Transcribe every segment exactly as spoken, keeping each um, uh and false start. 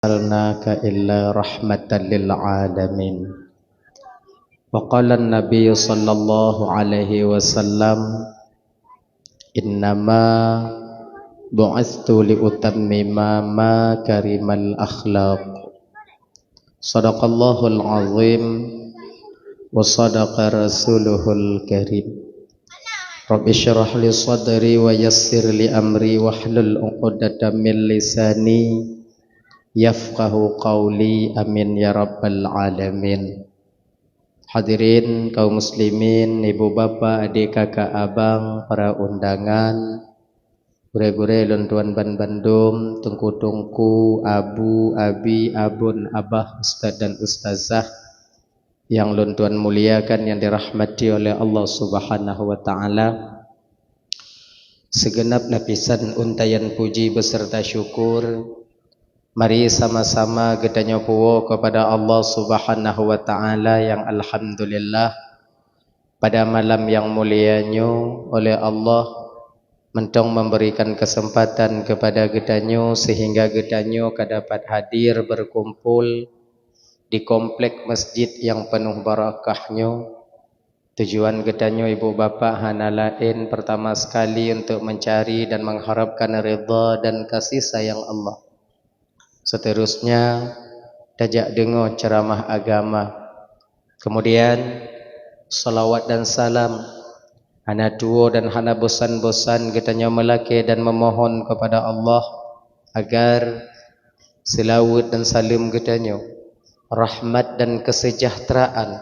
arsalnaka illa rahmatan lil alamin. Wa qala an-nabiy sallallahu alaihi wasallam, "Innama bu'itstu li utammima makarimal akhlaq." Sadaqallahul azim wa sadaqa rasuluhul karim. Rabbi syrah li sadri wa yassir li amri wahlul uqdatam min lisani yafqahu qauli. Amin ya rabbal alamin. Hadirin kaum muslimin, ibu bapak, adik kakak abang, para undangan, gurée-gurée lôn tuan ban bandum, teungku-teungku, abu, abi, abon, abah, ustaz dan ustazah nyang lôn tuan muliakan, nyang dirahmati oleh Allah Subhanahu wa Ta'ala. Segenap lapisan untaian puji beserta syukur, mari sama-sama geutanyoe puwoe kepada Allah Subhanahu wa Ta'ala nyang alhamdulillah, pada malam nyang mulia nyoe oleh Allah mantong memberikan kesempatan kepada geutanyoe sehingga geutanyoe ka dapat hadir berkumpul di komplek masjid nyang penuh barakah nyoe. Tujuan geutanyoe ibu bapak hana laén, pertama sekali untuk mencari dan mengharapkan ridha dan kasih sayang Allah. Seterusnya, tajak deungoe ceramah agama. Kemudian, salawat dan salam hana tuwoe dan hana bosan-bosan geutanyoe meulakée dan memohon kepada Allah agar seulaweuet dan saleuem geutanyoe, rahmat dan kesejahteraan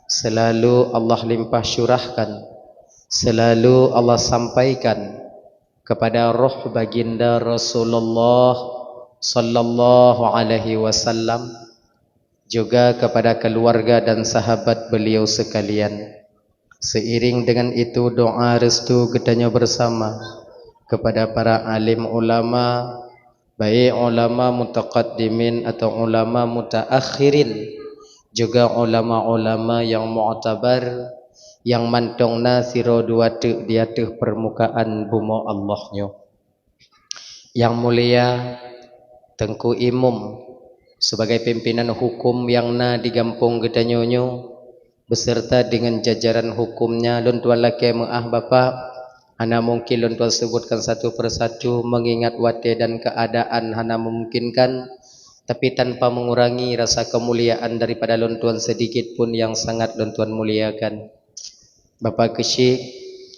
selalu Allah limpah syurahkan, selalu Allah sampaikan kepada roh baginda Rasulullah sallallahu alaihi wasallam, juga kepada keluarga dan sahabat beliau sekalian. Seiring dengan itu, doa restu geutanyoe bersama kepada para alim ulama, baik ulama mutaqaddimin atau ulama mutaakhirin, juga ulama-ulama nyang mu'tabar, nyang mantong na sidroe dua teuk di ateueh permukaan bumoe Allah nyoe. Nyang mulia Teungku Imum, sebagai pimpinan hukum nyang na di gampông geutanyoe nyoe, beserta dengan jajaran hukumnya, lôn tuan lakée meu'ah Bapak, hana mungkin lôn tuan sebutkan satu persatu mengingat watée dan keadaan hana memungkinkan, tapi tanpa mengurangi rasa kemuliaan daripada lôn tuan sedikit pun nyang sangat lôn tuan muliakan. Bapak Keuchik,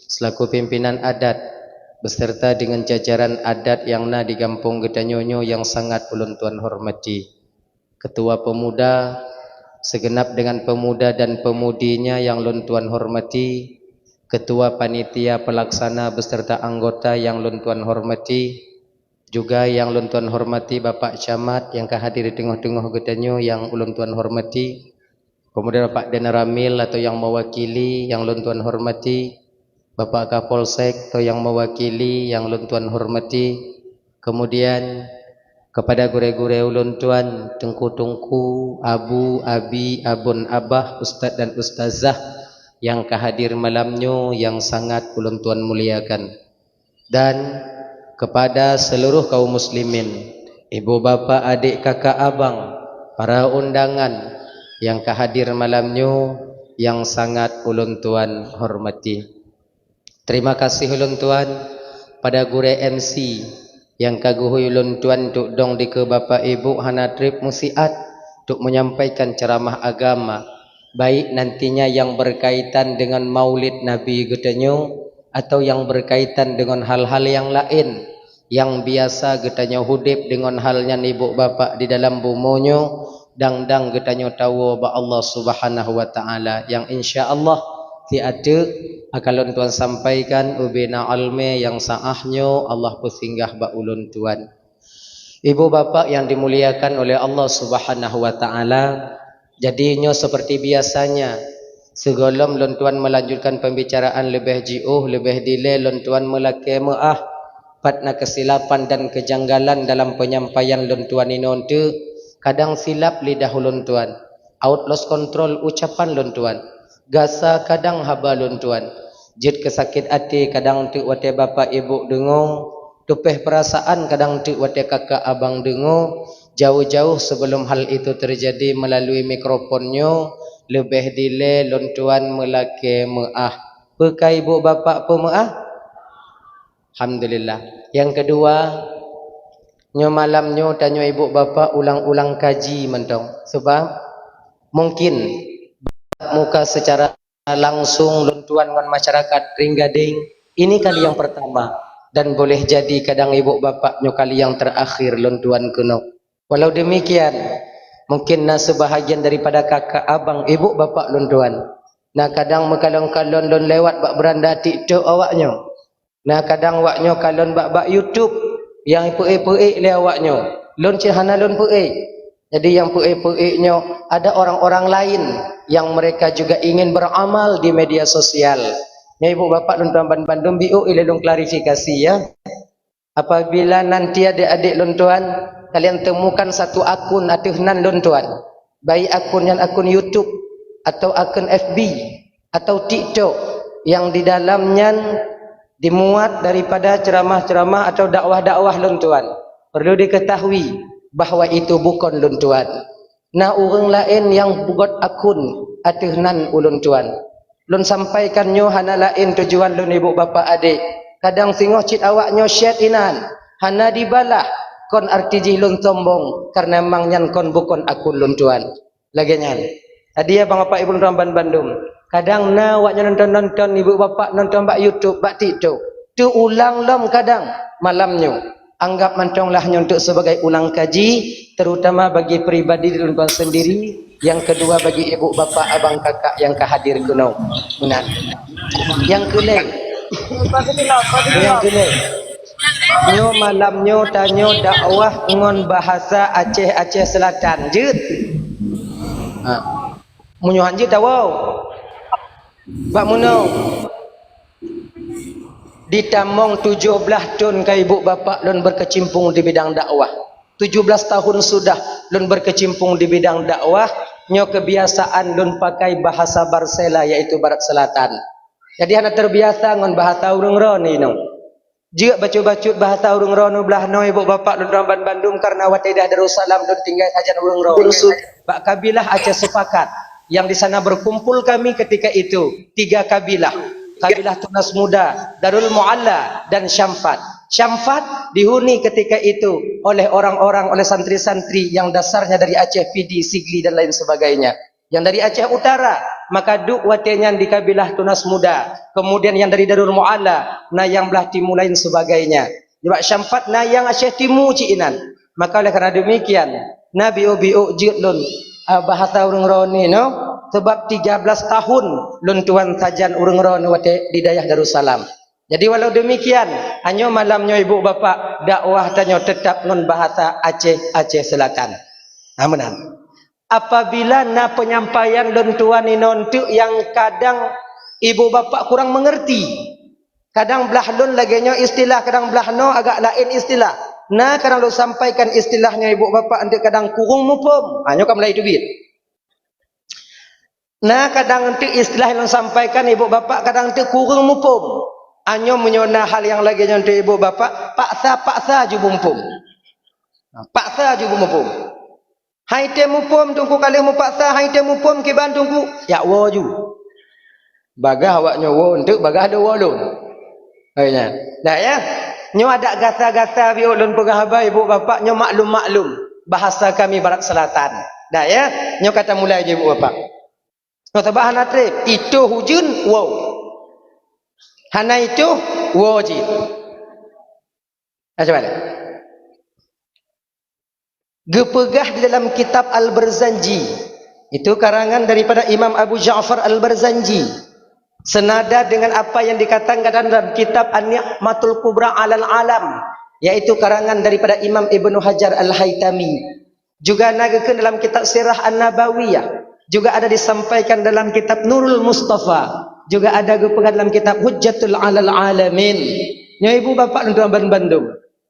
selaku pimpinan adat, beserta dengan jajaran adat nyang na di gampông geutanyoe nyoe nyang sangat ulôn tuan hormati. Ketua pemuda, segenap dengan pemuda dan pemudinya nyang lôn tuan hormati, ketua panitia pelaksana beserta anggota nyang lôn tuan hormati, juga nyang lôn tuan hormati Bapak Camat nyang ka hadir di teungoh-teungoh geutanyoe nyang ulôn tuan hormati, kemudian Bapak Danramil atau nyang mewakili nyang lôn tuan hormati, Bapak Kapolsek atau nyang mewakili nyang lôn tuan hormati, kemudian kepada gurée-gurée ulôn tuan, teungku-teungku, abu, abi, abon, abah, ustaz dan ustazah nyang ka hadir malam nyoe nyang sangat ulôn tuan muliakan. Dan kepada seluruh kaum muslimin, ibu bapak, adik kakak abang, para undangan nyang ka hadir malam nyoe nyang sangat ulôn tuan hormati. Terima kasih ulôn tuan pada gurée M C nyang ka geuhôi ulôn tuan untuk dong dikeue bapak ibu hana treb musiat untuk menyampaikan ceramah agama, baik nantinya yang berkaitan dengan Maulid Nabi geutanyoe atau yang berkaitan dengan hal-hal yang laén yang biasa geutanyoe udeb deungon hal nyan ibu bapak di dalam bumoe nyoe, dang-dang geutanyoe tawoe bak Allah Subhanahu wa Ta'ala nyang insya Allah siat teuk akan lôn tuan sampaikan ubena almé nyang saah nyoe Allah peusinggah bak ulôn tuan. Ibu bapak yang dimuliakan oleh Allah Subhanahu wa Ta'ala, jadi nyoe seperti biasanya, sigohlom lôn tuan melanjutkan pembicaraan leubeh jiôh, leubeh dilée lôn tuan meulakée meu'ah, pat na keusilapan dan keujanggalan dalam penyampaian lôn tuan inoe teuk, kadang silap lidah ulôn tuan, out lost control ucapan lôn tuan, gasa kadang haba lôn tuan, jeuet keusakét até kadang teuk watée bapak ibu deungoe, tupéh peurasaan kadang teuk watée kakak abang deungoe, Jauh-jauh sebelum hal itu terjadi, melalui mikrofon nyoe leubeh dilée lôn tuan meulakée meuáh. Peu ka ibu bapak peumeuáh? Alhamdulillah. Nyang keudua, nyoe malam nyoe tanyoe ibu bapak ulang-ulang kaji mantong. Sebab mungkin muka secara langsung lôn tuan ngon masyarakat Ringgadeng, ini kali yang pertama, dan boleh jadi kadang ibu bapak nyoe kali yang terakhir lôn tuan keunoe. Walau demikian, mungkin na sebahagian daripada kakak abang ibu bapak lôn tuan, na kadang meukalon-kalon lôn lewat bak beuranda TikTok awaknyoe. Na kadang awaknyoe kalon bak-bak YouTube nyang peuék-peuék lé awaknyoe. Lôn cit hana lôn peuék. Jadi nyang peuék-peuék nyoe ada orang-orang lain yang mereka juga ingin beramal di media sosial. Nyoe ibu bapak lôn tuan ban-, bandum biôk ilée lôn klarifikasi ya. Apabila nanti adik-adik lôn tuan, kalian temukan satu akun ateueh nan lôn tuan, baik akun nyan akun YouTube atau akun F B atau TikTok yang di dalam nyan dimuat daripada ceramah-ceramah atau dakwah-dakwah lôn tuan, perlu diketahui bahwa itu bukon lôn tuan. Na ureuëng laén nyang beugot akun ateueh nan ulôn tuan. Lôn sampaikan nyoe hana laén tujuan lôn ibu bapak adék. Kadang singoh cit awaknyoe syét inan, hana dibalah, kon arti jih lôn sombong, kareuna memang nyan kon bukon akun lôn tuan. Lagée nyan. Jadi ya bang bapak ibu lôn tuan ban-, bandum. Kadang na awaknyoe nonton-nonton ibu bapak nonton bak YouTube, bak TikTok. Teuulang lom kadang malam nyoe. Anggap mantong lah nyoe untuk sebagai ulang kaji, terutama bagi pribadi lôn tuan sendiri, yang kedua bagi ibu bapak abang kakak yang ka hadir keunoe. Meunan. Yang keulhée, yang keulhée, nyoe malam nyoe tanyoe dakwah ngon bahasa Aceh, Aceh Selatan jeuet. Ha. Meunyoe han jeuet tawoe. Bak meunoe, ditamong tujoh blaih thon ka ibu bapak lôn berkecimpung di bidang dakwah. Tujoh blaih tahun sudah lôn berkecimpung di bidang dakwah, nyoe kebiasaan lôn pakai bahasa Barsela, yaitu Barat Selatan. Jadi hana terbiasa ngon bahasa ureuëng droeneuh. Jeuet bacut-bacut bahasa ureuëng droeneuh blaih noe ibu bapak lôn tuan ban-, bandum kareuna watée dah Darussalam lôn tinggai sajan ureuëng droeneuh. Bak kabilah Aceh Sepakat yang di sana berkumpul kami ketika itu, tiga kabilah. Kabilah Tunas Muda, Darul Mualla, dan Syamfat. Syamfat dihuni ketika itu oleh orang-orang, oleh santri-santri yang dasarnya dari Aceh, Pidie, Sigli, dan lain sebagainya. Yang dari Aceh Utara, maka duek watée nyan di kabilah Tunas Muda. Kemudian yang dari Darul Mualla, na nyang blaih timu lain sebagainya. Nibak Syamfat na nyang Aceh Timu cit inan. Maka oleh karena demikian, na biôk-biôk jeuet lôn, ah, bahasa ureuëng droeneuh nyoe, sebab tiga blaih tahun lôn tuan sajan ureuëng droeneuh watée di dayah Darussalam. Jadi walau demikian, hanyoe malam nyoe ibu bapak dakwah tanyoe tetap ngon bahasa Aceh, Aceh Selatan. Nah, meunan. Apabila na penyampaian lôn tuan inoe enteuk nyang kadang ibu bapak kurang mengerti. Kadang blaih lôn lagée nyoe istilah, kadang blaih noe agak laén istilah. Na kadang lôn sampaikan istilah nyoe ibu bapak enteuk kadang kureueng muphom. Ha, nyoe ka mulai teubiet. Na kadang enteuk istilah lôn sampaikan ibu bapak kadang enteuk kureueng muphom. Hanyoe meunyoe na hal nyang lagée nyoe enteuk ibu bapak, paksa-paksa ju muphom. Paksa ju muphom. Hai tém muphom Teungku ka lheueh mupaksa, hai tém muphom kiban Teungku, jak woe ju. Bagaih awaknyoe woe enteuk, bagaih lôn woe lôn. Hai nyan. Dah ya. Nyoe adak gasa-gasa biôk lôn peugah haba ibu bapak nyoe maklum-maklum bahasa kami Barat Selatan. Dah ya. Nyoe ka tamulai ju ibu bapak. Nyoe sabab hana treb, itoh ujeuen woe. Hana itoh woe jih. Nah, cuba lihat. Geupeugah di dalam kitab Al-Barzanji, itu karangan daripada Imam Abu Ja'far Al-Barzanji, senada dengan apa yang dikatakan dalam kitab An-Ni'matul Kubra 'alal Alam, yaitu karangan daripada Imam Ibnu Hajar Al-Haitami. Juga na geukheun dalam kitab Sirah An-Nabawiyah, juga ada disampaikan dalam kitab Nurul Mustafa, juga ada geupeugah dalam kitab Hujjatul 'alal 'Alamin. Nyoe ibu bapak lôn tuan ban-, bandum.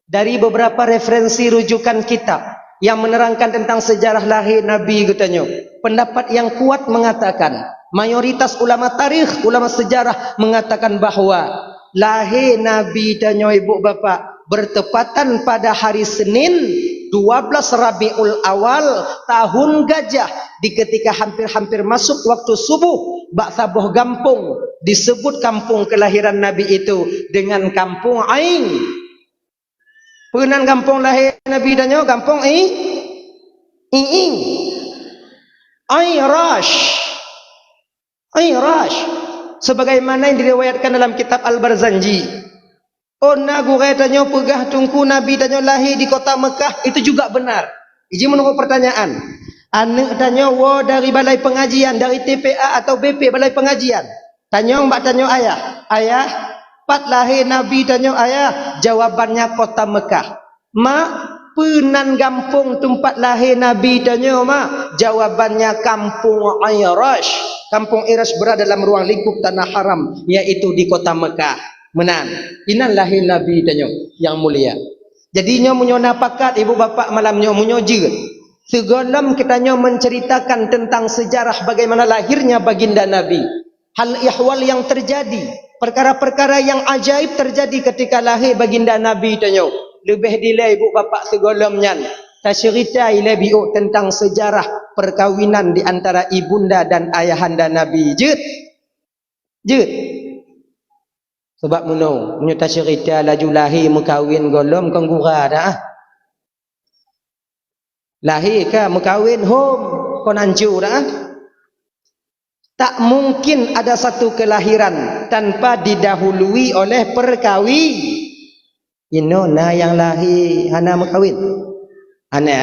Dari beberapa referensi rujukan kitab yang menerangkan tentang sejarah lahé Nabi geutanyoe, pendapat yang kuat mengatakan, mayoritas ulama tarikh, ulama sejarah mengatakan bahwa lahé Nabi tanyoe ibu bapak bertepatan pada hari Senin, dua belas Rabiul Awal, tahun gajah, di ketika hampir-hampir masuk waktu subuh, bak saboh gampông disebut kampung kelahiran Nabi itu dengan Kampung Ain. Peue nan gampông lahé Nabi tanyoe? Gampông I, I, I. Airash. Airash. Sebagaimana yang diriwayatkan dalam kitab Al-Barzanji. Oh, na gurée tanyoe peugah Teungku Nabi tanyoe lahé di kota Mekah, itu juga benar. Iji menurut pertanyaan. Aneuk tanyoe woe dari balai pengajian, dari T P A atau B P balai pengajian. Tanyong bak tanyoe ayah, "Ayah, pat lahé Nabi tanyoe ayah?" Jawabannya kota Mekah. "Mak, peue nan gampông teumpat lahé Nabi tanyoe, Mak?" Jawabannya Kampung Airash. Kampung Airash berada dalam ruang lingkup tanah haram, yaitu di kota Mekah. Meunan, inan lahé Nabi tanyoe nyang mulia. Jadi nyoe meunyoe na pakat ibu bapak malam nyoe meunyoe jeuet, sigohlom geutanyoe menceritakan tentang sejarah bagaimana lahirnya baginda Nabi. Hal ihwal yang terjadi, perkara-perkara yang ajaib terjadi ketika lahé baginda Nabi tanyoe. Leubeh dilée ibu bapak sigohlom nyan, taceurita ilée biôk tentang sejarah perkawinan di antara ibunda dan ayahanda Nabi. Jeuet? Jeuet. Sebab meunoe, meunyoe taceurita laju lahé meukawen gohlom kon gura dah. Lahé ka meukawen hom kon ancu dah. Tak mungkin ada satu kelahiran tanpa didahului oleh perkawi. Inoe na nyang lahé hana meukawen. Hana,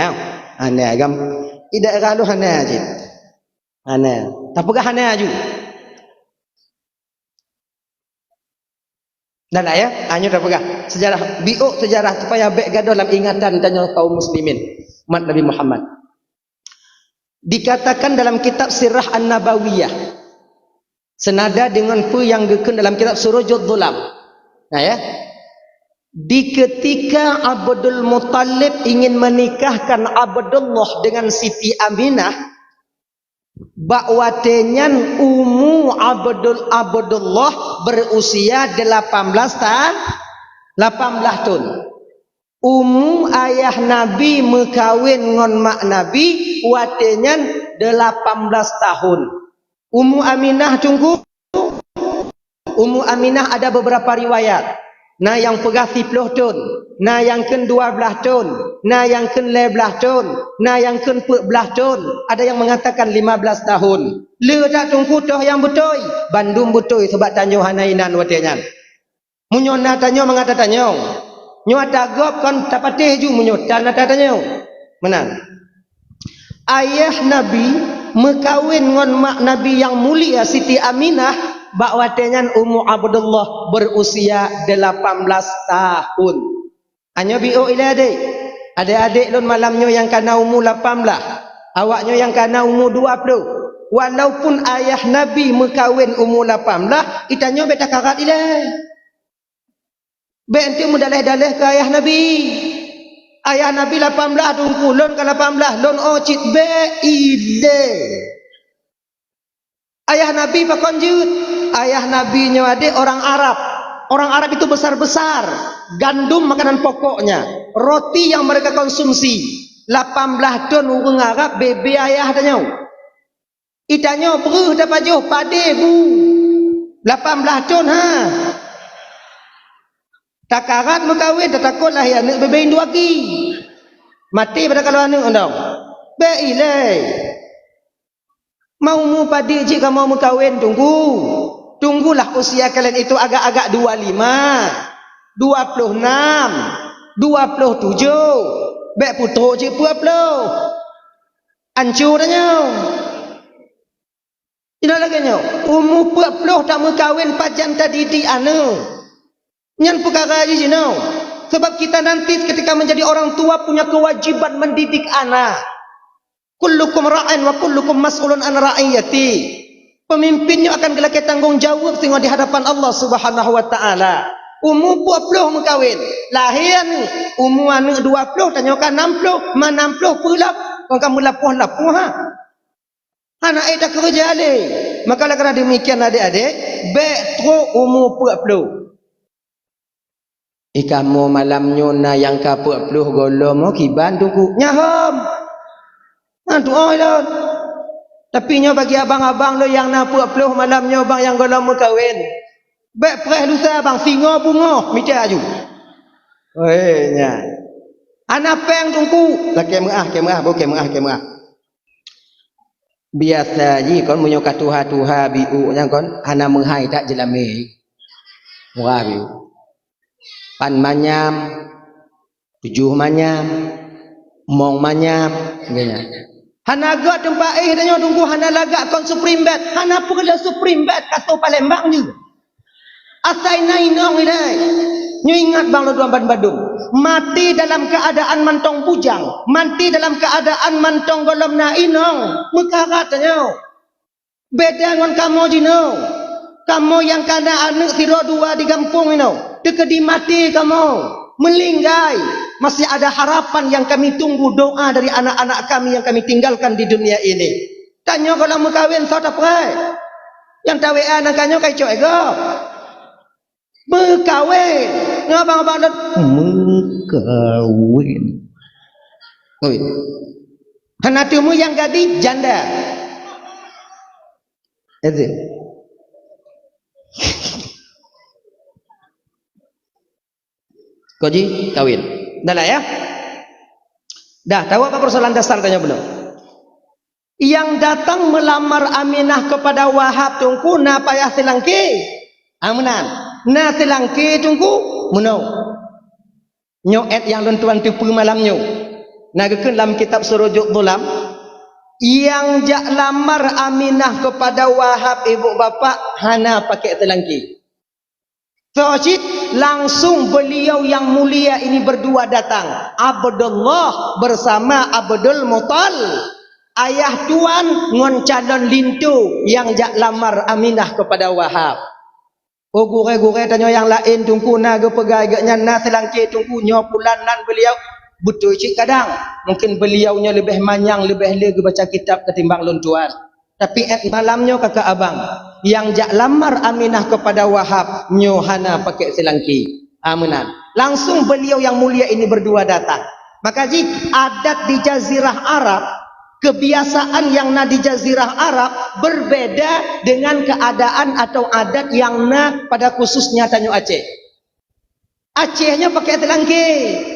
hana gam. Di daerah lu hana cit. Hana. Tapeugah hana aju. Dan ayah, hanya tapeugah sejarah, biôk sejarah supaya bék gadôh lam ingatan tanyoe kaum muslimin, umat Nabi Muhammad. Dikatakan dalam kitab Sirah An-Nabawiyah, senada dengan peue nyang geukheun dalam kitab Surujud Dhulam. Nah, ya. Di ketika Abdul Muthalib ingin menikahkan Abdullah dengan Siti Aminah, bak watée nyan umu Abdul, Abdullah berusia delapan belas ta-, lapan belas thon. Umu ayah Nabi meukawen ngon mak Nabi watée nyan delapan belas tahun. Umu Aminah Teungku, umu Aminah ada beberapa riwayat. Na nyang peugah siplôh thon, na nyang kheun dua blaih thon, na nyang kheun lhée blaih thon, na nyang kheun peuet blaih thon, ada yang mengatakan lima belas tahun. Le that Teungku toh nyang beutôi? Bandum beutôi, sabab tanyoe hana inan watée nyan. Meunyoe na tanyoe mangat tatanyong, nyoe ata gob kon tapatéh ju meunyoe tan ata tanyoe. Meunan. Ayah Nabi meukawen ngon mak Nabi nyang mulia Siti Aminah bak watée nyan umu Abdullah berusia delapan belas tahun. Nyoe biôk ilée adék. Adék-adék lôn malam nyoe nyang kana umu lapan blaih, awak nyoe nyang kana umu dua ploh. Walaupun ayah Nabi meukawen umu lapan blaih, geutanyoe bék takarat ilée. Bék enteuk meudaléh-daléh keu ayah Nabi. Ayah Nabi lapan blaih Teungku, lôn ka lapan blaih, lôn oh cit, bék ilée. Ayah Nabi pakon jeuet? Ayah Nabi nyoe adék orang Arab. Orang Arab itu besar-besar. Gandum makanan pokoknya. Roti yang mereka konsumsi. Lapan blaih thon ureuëng Arab bebe ayah tanyoe. Geutanyoe breuh tapajoh padé bu. Lapan blaih thon ha. Takarat meukawen, tatakot lahé aneuëk bebe induk aki. Maté pada kalo aneuëk dong. Bék ilée. Mau umu padé jih kamoe meukawen, Teungku. Tunggulah usia kalian itu agak-agak dua lima, dua ploh enam, dua ploh tujoh. Bék putôk jih peuet ploh. Ancu tanyoe. Ingat lagée nyoe, umu peuet ploh tameukawen pajan tadidik aneuëk. Nyan peukara jih jinoe. Sebab kita nanti ketika menjadi orang tua punya kewajiban mendidik anak. Kullukum ra'in wa kullukum mas'ulun an ra'iyati. Pemimpin nyoe akan geulakée tanggong jaweueb singoh di hadapan Allah Subhanahu wa Taala. Umu peuet ploh meukawen, lahé aneuëk, umu aneuëk dua ploh, tanyoe ka nam ploh, ma nam ploh peulap, kon ka meulapoh-lapoh ha. Hana ék takeureuja lé. Maka oleh karena demikian adék-adék, bék trok umu peuet ploh. "Ih, kamoe malam nyoe na nyang ka peuet ploh gohlom, oh, kiban Teungku?" "Nyan hom. Nyan tuoh lôn. Tapi nyoe bagi abang-abang lôn nyang na peuet ploh malam nyoe, bang, nyang gohlom meukawen. Bèk preh lusa, bang, singoh beungoh mita aju." "Weh, nyan. Hana péng Teungku." "Lakèe meu'ah, kèe meu'ah, boh kèe meu'ah, kèe meu'ah." Biasa jih kon meunyoe ka tuha-tuha biôk nyan kon hana meuhai that jeulamé. Murah biôk. Pan manyam, tujoh manyam, mong manyam, nyan. Hana göt teumpat éh tanyoe Teungku, hana lagak kon Supreme Bed, hana peureulèe Supreme Bed, ka soe Palembang jih. Asai na inong ilèe. Nyoe ingat bang lôn tuan bandum. Maté dalam keuadaan mantong bujang, maté dalam keuadaan mantong gohlom na inong, meukarat tanyoe. Beda ngon kamoe jinoe. Kamoe nyang ka na aneuk sidroe dua di gampông inoe, teukeudi maté kamoe, meuninggai, masih ada harapan yang kami tunggu, doa dari anak-anak kami yang kami tinggalkan di dunia ini. Tanyoe gohlom meukawen soe tapreh? Nyang ta-W A nangka nyoe ka icok lé gob. Meukawen. Ngon abang-abang lôn meukawen. Oi. Hana teumé nyang gadih, janda. Itu. Kok jih kawin. Dah lah ya. Dah, tahu apa persoalan dasar tanyoe bunoe? Yang datang melamar Aminah kepada Wahab Teungku na payah seulangké. Ah, meunan. Na seulangké Teungku, meunoe. Nyoe èt nyang lôn tuan teupeue malam nyoe. Na geukheun lam kitab Surujud Dhulam, nyang jak lamar Aminah kepada Wahab, ibu bapak, hana pakai seulangké. Soe cit, langsung beliau yang mulia ini berdua datang. Abdullah bersama Abdul Muttalib, ayah tuan ngon calon linto nyang jak lamar Aminah kepada Wahab. Oh, gurèe-gurèe tanyoe nyang laén Teungku na geupeugah geuh nyan na seulangké Teungku, nyoe pulan nan beliau. Beutôi cit kadang. Mungkin beliau nyoe leubeh manyang, leubeh le geubaca kitab ketimbang lôn tuan. Tapi èt malam nyoe kakak abang, nyang jak lamar Aminah kepada Wahab nyoe hana pakai seulangké. Ah, meunan. Langsung beliau yang mulia ini berdua datang. Maka jih adat di Jazirah Arab, kebiasaan yang na di Jazirah Arab berbeda dengan keadaan atau adat yang na pada khususnya tanyoe Aceh. Aceh nyoe pakai seulangké.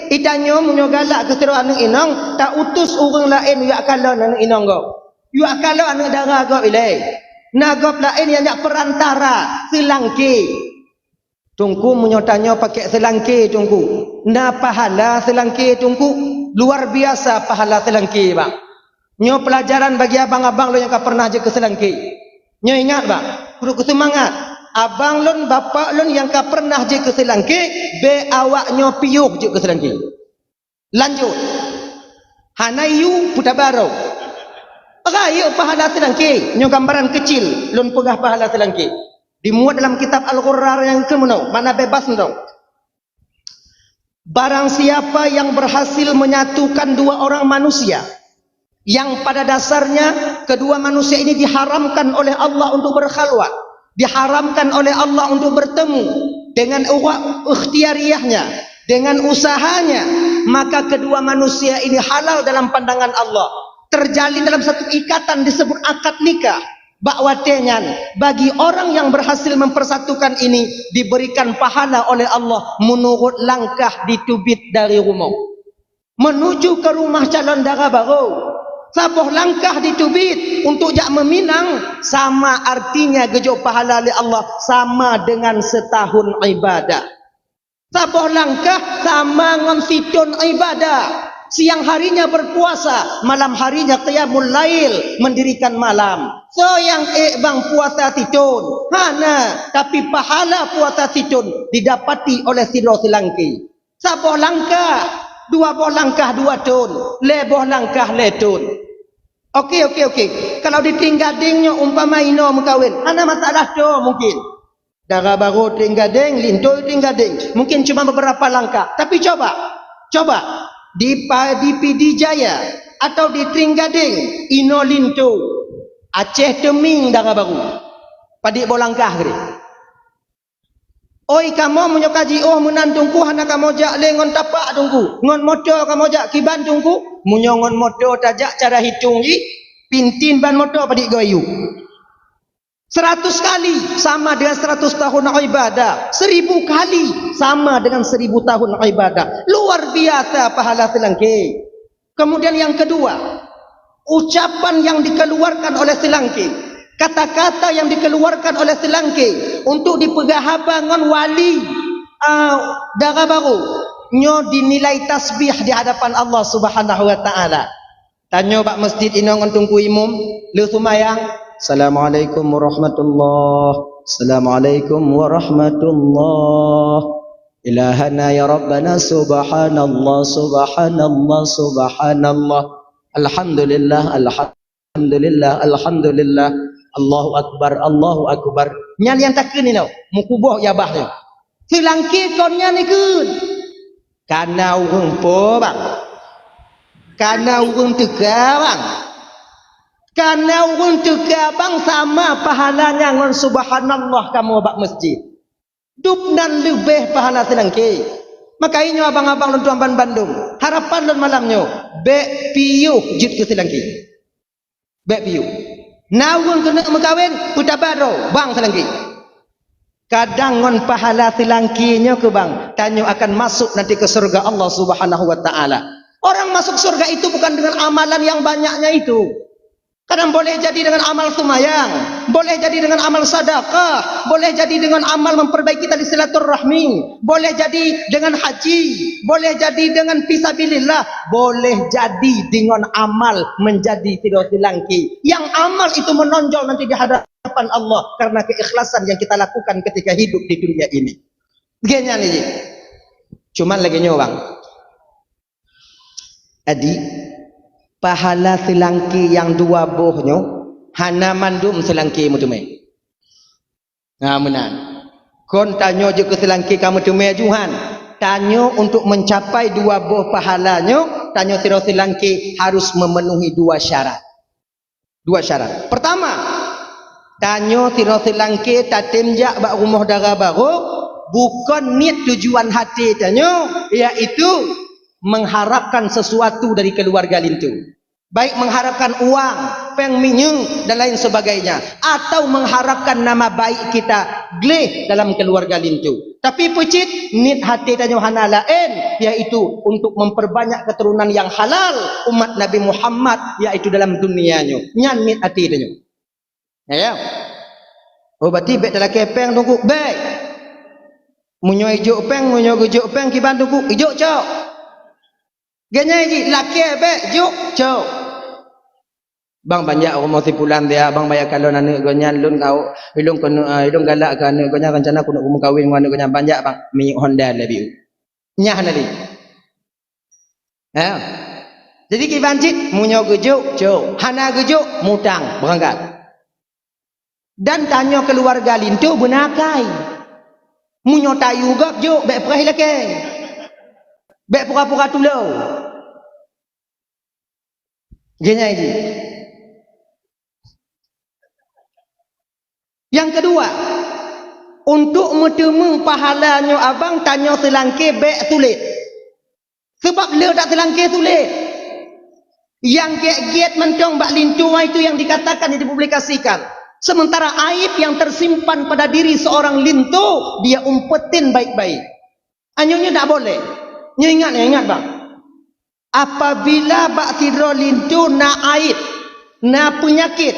Itanyoe meunyoe galak keu sidroe aneuk inong, ta utus ureueng laén jak kalon aneuk inong gob. Jak kalon aneuk dara gob ilèe. Na gob laén nyang jak perantara, seulangké. Teungku, meunyoe tanyoe pakai seulangké, Teungku, na pahala seulangké, Teungku. Luar biasa pahala seulangké, bang. Nyoe peulajaran bagi abang-abang lôn nyang ka pernah jeuet keu seulangké. Nyoe ingat, bang, keuneuk keu seumangat. Abang lôn, bapak lôn nyang ka pernah jeuet keu seulangké, bèk awak nyoe piôh jeuet keu seulangké. Lanjut. Hana yue peutabaroe. Rayeuk pahala seulangké. Nyoe gambaran keucil lôn peugah pahala seulangké. Dimuat dalam kitab Al-Ghurrar nyang keu meunoe, makna bebas meunoe. Barang siapa yang berhasil menyatukan dua orang manusia, yang pada dasarnya kedua manusia ini diharamkan oleh Allah untuk berkhalwat, diharamkan oleh Allah untuk bertemu, dengan uwa-, ikhtiariahnya, dengan usahanya, maka kedua manusia ini halal dalam pandangan Allah, terjalin dalam satu ikatan disebut akad nikah. Bak watèe nyan, bagi orang yang berhasil mempersatukan ini diberikan pahala oleh Allah menurut langkah diteubiet dari rumoh menuju ke rumah calon dara barô. Saboh langkah diteubiet untuk jak meuminang sama artinya geujok pahala lé Allah sama dengan setahun ibadah. Saboh langkah sama ngon sithôn ibadah. Siang harinya berpuasa, malam harinya qiyamul lail, mendirikan malam. Soe nyang ék bang puasa sithôn? Hana, tapi pahala puasa sithôn didapati oleh sidroe seulangké. Saboh langkah, dua boh langkah dua thôn, lhèe boh langkah lhèe thôn. Oke, oke, oke. Kalau di Trienggadeng nyoe umpama inoe meukawen, hana masalah tho mungkin. Dara barô Trienggadeng, linto Trienggadeng, mungkin cuma beberapa langkah. Tapi coba, coba di Pa-, di Pidie Jaya atau di Trienggadeng, inoe linto, Aceh Teumieng dara barô. Padit boh langkah keudéh? Oi kamoe, meunyoe ka jiôh meunan Teungku, hana kamoe jak lé ngon tapak Teungku, ngon moto kamoe jak kiban Teungku. Meunyoe ngon moto tajak, cara hitong jih, pintin ban moto padit goe yue. Seratus kali sama dengan seratus tahun ibadah. Seribu kali sama dengan seribu tahun ibadah. Luar biasa pahala seulangké. Kemudian yang kedua, ucapan yang dikeluarkan oleh seulangké, kata-kata yang dikeluarkan oleh seulangké untuk dipeugah haba ngon wali, ah, dara barô, nyoe dinilai tasbih di hadapan Allah Subhanahu wa Ta'ala. Tanyoe bak masjid inoe ngon Teungku Imum, lheueh seumayang, "Assalamualaikum warahmatullah. Assalamualaikum warahmatullah. Ilahana ya Rabbana, subhanallah, subhanallah, subhanallah. Alhamdulillah, alhamdulillah, alhamdulillah. Allahu akbar, Allahu akbar." Nyan nyang takheun inoe, meukuboh jabah nyoe. Seulangké kon nyan ikheun. Kana ureuëng po, bang? Kana ureuëng teuka, bang? Kana ureuëng teuka, bang, sama pahalanya ngon subhanallah kamoe bak masjid. Dub nan leubeh pahala seulangké. Maka inyoe abang-abang lôn tuan ban bandum, harapan lôn malam nyoe, bék piôh jeuet keu seulangké. Bék piôh. Na ureuëng keuneuk meukawen, peutaba droe, bang seulangké. Kadang ngon pahala seulangké nyoe keu bang, tanyoe akan masuk nanti ke surga Allah Subhanahu wa Ta'ala. Orang masuk surga itu bukan dengan amalan yang banyaknya itu. Kadang boleh jadi dengan amal seumayang, boleh jadi dengan amal sedekah, boleh jadi dengan amal memperbaiki tali silaturahmi, boleh jadi dengan haji, boleh jadi dengan fisabilillah, boleh jadi dengan amal menjadi sidroe seulangké. Yang amal itu menonjol nanti di hadapan Allah karena keikhlasan yang kita lakukan ketika hidup di dunia ini. Geuh nyan jih. Cuman lagée nyoe, bang. Jadi, pahala seulangké nyang dua boh nyoe hana mandum seulangké meuteumé. Nah, meunan. Kon tanyoe jeuet keu seulangké ka meuteumé ju han. Tanyoe untuk mencapai dua boh pahala nyoe, tanyoe sidroe seulangké harus memenuhi dua syarat. Dua syarat. Pertama, tanyoe sidroe seulangké tatem jak bak rumoh dara barô, bukon niet tujuan haté tanyoe, yaitu mengharapkan sesuatu dari keluarga linto. Baik mengharapkan uang, péng minyeuk, dan lain sebagainya, atau mengharapkan nama baik kita gleh dalam keluarga linto. Tapi peucit niet haté tanyoe hana laén, yaitu untuk memperbanyak keturunan yang halal umat Nabi Muhammad, yaitu dalam dunia nyoe. Nyan niet haté tanyoe. Ya, ya. Oh, berarti bék talakée péng Teungku, bék. Meunyoe ijok péng, meunyoe geujok péng kiban Teungku, ijok cok. Geuh nyan jih, lakée bék, jok cok. Bang, banjak rumoh si pulan dia, bang, banyak kalon aneuk geuh nyan, lôn kau, ilôn keuneuk, ah, ilôn galak keu aneuk geuh nyan, rencana keuneuk meukawen ngon aneuk geuh nyan, banjak, bang, minyeuk Honda lé biu. Nyah na lé. Ha. Jadi kiban cit, meunyoe geujok, jok. Hana geujok, mutang, beurangkat. Dan tanyoe keuluwarga linto beuna akai. Meunyoe tayue gob jok, bék preh lakée. Bék pura-pura tulông. Geuh nyan jih. Nyang keudua, untuk meuteumé pahala nyoe abang, tanyoe seulangké bék sulet. Sabab le that seulangké sulet. Nyang gét-gét mantong bak linto, itu yang dikatakan, yang dipublikasikan. Sementara aib yang tersimpan pada diri seorang linto, dia umpetin baik-baik. Anyoe nyoe tak boleh. Nyoe ingat, nyoe ingat bang. Apabila bak sidroe linto na aib, na peunyakét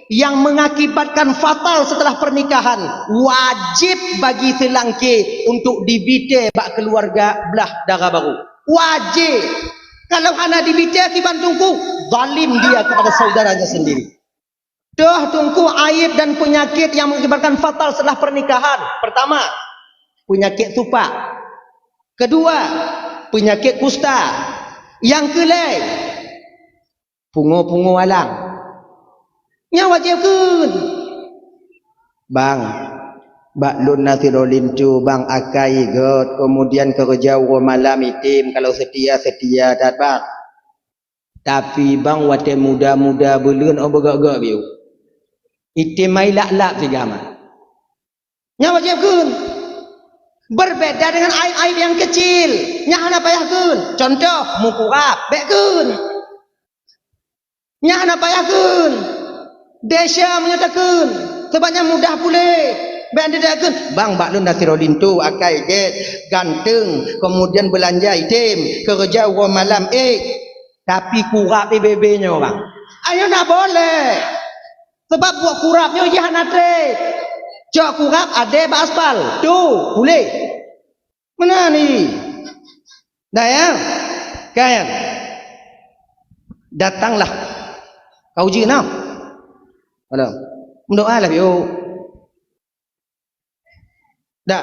yang mengakibatkan fatal setelah pernikahan, wajib bagi seulangké untuk dibitée bak keuluwarga blah dara barô. Wajib. Kalau hana dibitée kiban teungku, zalim dia kepada saudaranya sendiri. Toh teungku aib dan peunyakét yang mengakibatkan fatal setelah pernikahan. Pertama, peunyakét supak. Keudua, peunyakét kusta. Nyang keulhée, pungo-pungo alang. Nyan wajéb kheun. Bang, bak lôn na sidroe linto bang, akai göt, keumudian keureuja uroe malam item, kalau seutia, seutia that bang. Tapi bang watée muda-muda buleuen óh beugöt-göt biôh. Item mai lap-lap siga ma. Nyan wajéb kheun. Berbeda dengan aib-aib yang kecil. Nyan hana payah kheun. Contoh, meukurab, bék kheun. Nyan hana payah kheun. Desya meunyoe takheun. Sebab nyan mudah puléh. Bék takheun, "Bang, bak lôn na sidroe linto, akai gét, ganteng, kemudian beulanja item, keureuja uroe malam, eh, tapi kurab di bebe nyoe, Bang." Ayo na boleh. Sebab buet kurab nyoe jih hana treb. Cok kurab adé bak aspal. Tu, puléh. Meunan ni. Dah ya? Kan? Datanglah. Kau uji nah. Halo. Mendoalah, yuk. Dah.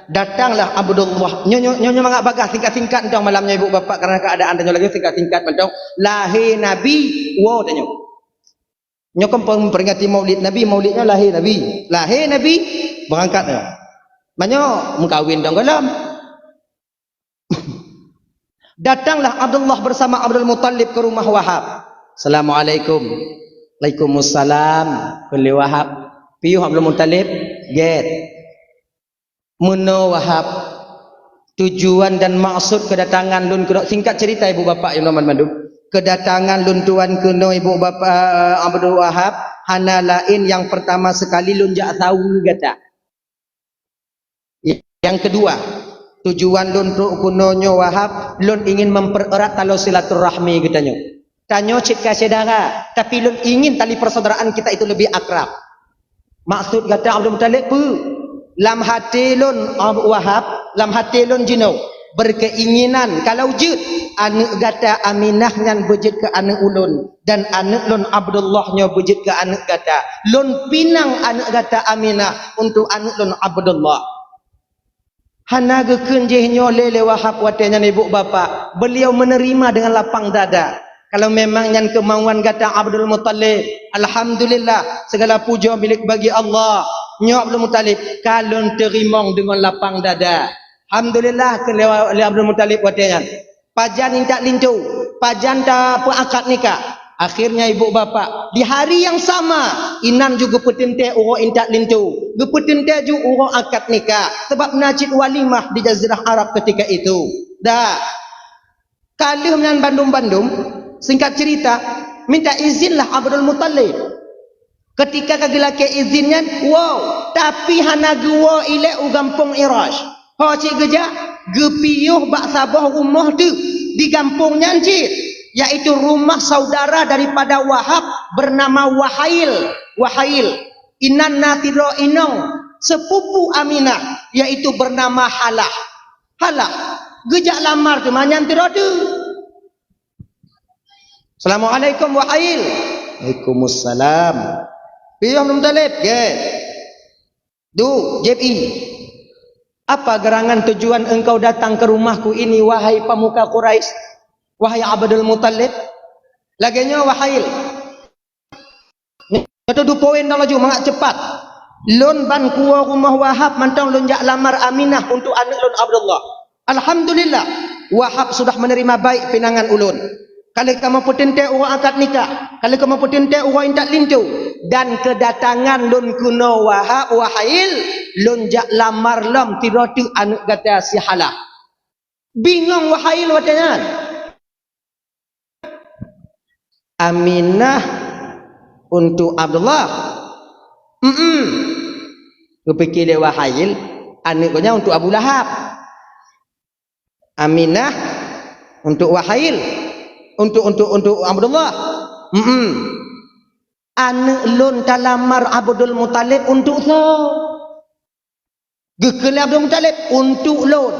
Datanglah Abdullah. Nyoe, nyoe, nyoe, nyoe mangat bagah singkat-singkat dong malam nyoe, Ibu Bapak, karena keadaan tanyoe lagi singkat-singkat mantong. Lahé Nabi, woe tanyoe. Nyoe kan pem-, peringati Maulid Nabi, Maulid nyoe lahé Nabi. Lahé Nabi, beurangkat nyoe. Manyoe meukawen dong gohlom. Datanglah Abdullah bersama Abdul Muttalib ke rumah Wahab. "Assalamualaikum." "Waalaikumsalam." Kheun lé Wahab. Piôh Abdul Muttalib? Gét. "Meunoe Wahab, tujuan dan maksud kedatangan lôn keunoe," singkat cerita, Ibu Bapak, Ibu Teman bandum. "Kedatangan lôn tuan keunoe, Ibu Bapak, Abdul Wahab, hana laén, yang pertama sekali lôn jak saweue gata. Yang kedua, tujuan lôn trok keunoe nyoe Wahab, lôn ingin mempererat taloe silaturahmi geutanyoe. Tanyoe cit ka syedara, tapi lôn ingin tali persaudaraan kita itu lebih akrab." "Maksud gata Abdul Muttalib peue?" "Lam até lôn, Abu Wahab, lam até lôn jinoe berkeinginan kalau jeuet aneuëk gata Aminah nyan beujeuet keu aneuëk ulôn, dan aneuëk lôn Abdullah nyoe beujeuet keu aneuëk gata. Lôn pinang aneuëk gata Aminah untuk aneuëk lôn Abdullah." Hana geukheun jih nyoe lé, lé Wahab watée nyan, Ibu Bapak. Beliau menerima dengan lapang dada. "Kalau memang nyan keumauan gata Abdul Muttalib, alhamdulillah, segala puja milik bagi Allah. Nyoe Abdul Muttalib, ka lôn teurimong deungon lapang dada." "Alhamdulillah," kheun lé, lé Abdul Muttalib watée nyan. "Pajan intat linto, pajan tapeuakad nikah?" Akhirnya, Ibu Bapak, di hari yang sama, inan ju geupeuteuntée uroe intat linto, geupeuteuntée ju uroe akad nikah, sabab na cit walimah di Jazirah Arab ketika itu. Dah, ka lheueh nyan bandum-bandum, singkat cerita, minta izinlah Abdul Muttalib. Ketika ka geulakée izin nyan, woe, tapi hana geuwoe ilée u gampông Irash. Ho cit geujak, geupiôh bak saboh rumoh teuk di gampông nyan cit, yaitu rumah saudara daripada Wahab bernama Wahail. Wahail, inan na sidroe inong sepupu Aminah, yaitu bernama Halah. Halah, geujak lamar teuma nyan sidroe teuk. "Assalamualaikum, Wahail." "Waalaikumsalam." "Piôh Abdul Muttalib?" "Gét." "Du, jieb ie. Apa gerangan tujuan engkau datang ke rumahku ini, wahai pemuka Quraisy, wahai Abdul Muttalib?" "Lagée nyoe, Wahail." Nyoe teuh dupoin dong laju mangat ceupat. "Lôn ban kuwoe rumoh Wahab mantong lôn jak lamar Aminah untuk aneuëk lôn Abdullah. Alhamdulillah, Wahab sudah menerima baik pinangan ulôn. Ka lheueh kamoe peuteuntée uroe akad nikah, ka lheueh kamoe peuteuntée uroe intat linto, dan keudatangan lôn keunoe Wahab, Wahail, lôn jak lamar lom sidroe teuk aneuëk gata si Halah." Bingong Wahail watée nyan. "Aminah untuk Abdullah?" "Mm-mm." Geupike lé Wahail, aneuëk geuh nyan untuk Abu Lahab. "Aminah untuk Wahail, untuk, untuk, untuk Abdullah?" "Mm-mm." "Aneuëk lôn talamar Abdul Muttalib untuk soe?" Geukheun lé Abdul Muttalib, "Untuk lôn."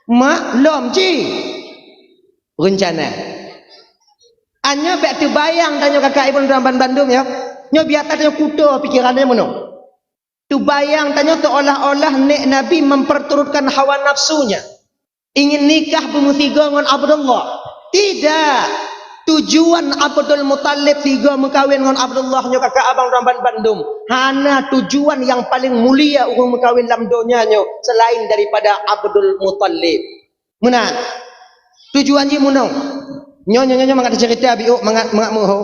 "Mak, lom cit reuncana." Nyoe bék teubayang tanyoe kakak ibu dan bandum ya. Nyoe biasa tanyoe kuto pikiran tanyoe meunoe. Teubayang tanyoe seolah-olah nek Nabi memperturutkan hawa nafsunya. Ingin nikah beumeusigoe ngon Abdullah. Tidak. Tujuan Abdul Muttalib sigoe meukawen ngon Abdullah nyoe kakak abang dan bandum. Hana tujuan nyang paleng mulia ureuëng meukawen lam donya nyoe selain daripada Abdul Muttalib. Meunan. Tujuan jih meunoe. Nyoe, nyoe, nyoe, nyoe mangat cerita biôk, mangat, mangat meuho.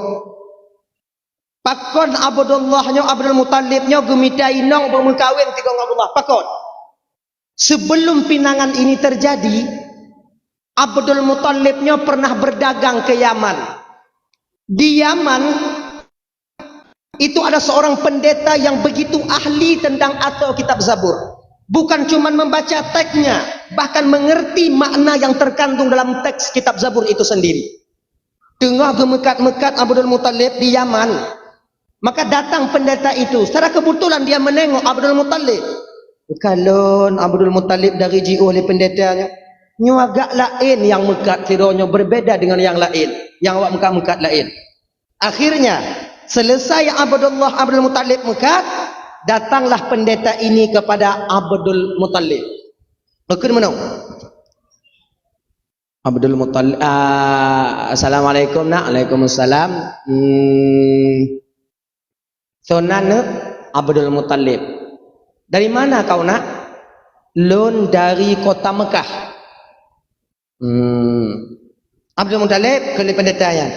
Pakon Abdullah nyoe, Abdul Muttalib nyoe geumita inong beumeukawen sigoe ngon Abdullah? Pakon? Sebelum pinangan ini terjadi, Abdul Muthalib nyoe pernah berdagang ke Yaman. Di Yaman, itu ada seorang pendeta yang begitu ahli tentang atau kitab Zabur. Bukan cuma membaca teksnya, bahkan mengerti makna yang terkandung dalam teks kitab Zabur itu sendiri. Teungoh geumeukat-meukat Abdul Muthalib di Yaman, maka datang pendeta itu. Secara kebetulan dia menengok Abdul Muthalib. Kalon Abdul Muthalib dari jiôh lé pendeta nyoe. Nyoe agak laén nyang meukat sidroe nyoe, berbeda dengan yang lain. Nyang awak meukat-meukat laén. Akhirnya, selesai Abdullah Abdul Muthalib meukat, datanglah pendeta ini kepada Abdul Muthalib. Bukon meunoe. Abdul Muthalib, ah, "Assalamualaikum, Nak." "Waalaikumsalam." "Hmm, soe nan, Neuk?" "Abdul Muthalib." "Dari mana kau, Nak?" "Lôn dari kota Mekah." Hmm. "Abdul Muthalib," kheun lé pendeta nyan.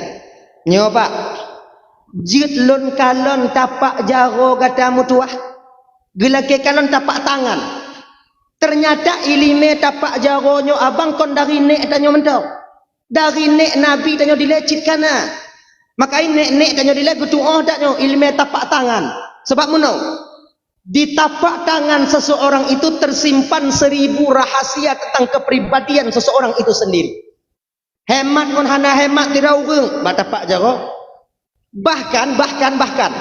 "Nyoe, Pak, jeuet lôn kalon tapak jaroe gata meutuwah. Geulakée kalon tapak tangan. Ternyata iéleumé tapak jaroe nyoe abang kon dari nék tanyoe mantong. Dari nék Nabi tanyoe dilée cit kana. Maka nék-nék tanyoe dilée geutuoh that nyoe iéleumé tapak tangan. Sabab meunoe, di tapak tangan seseorang itu tersimpan seribu rahasia tentang kepribadian seseorang itu sendiri. Hemat ngon hana hemat sidroe ureuëng bak tapak jaroe. Bahkan, bahkan, bahkan,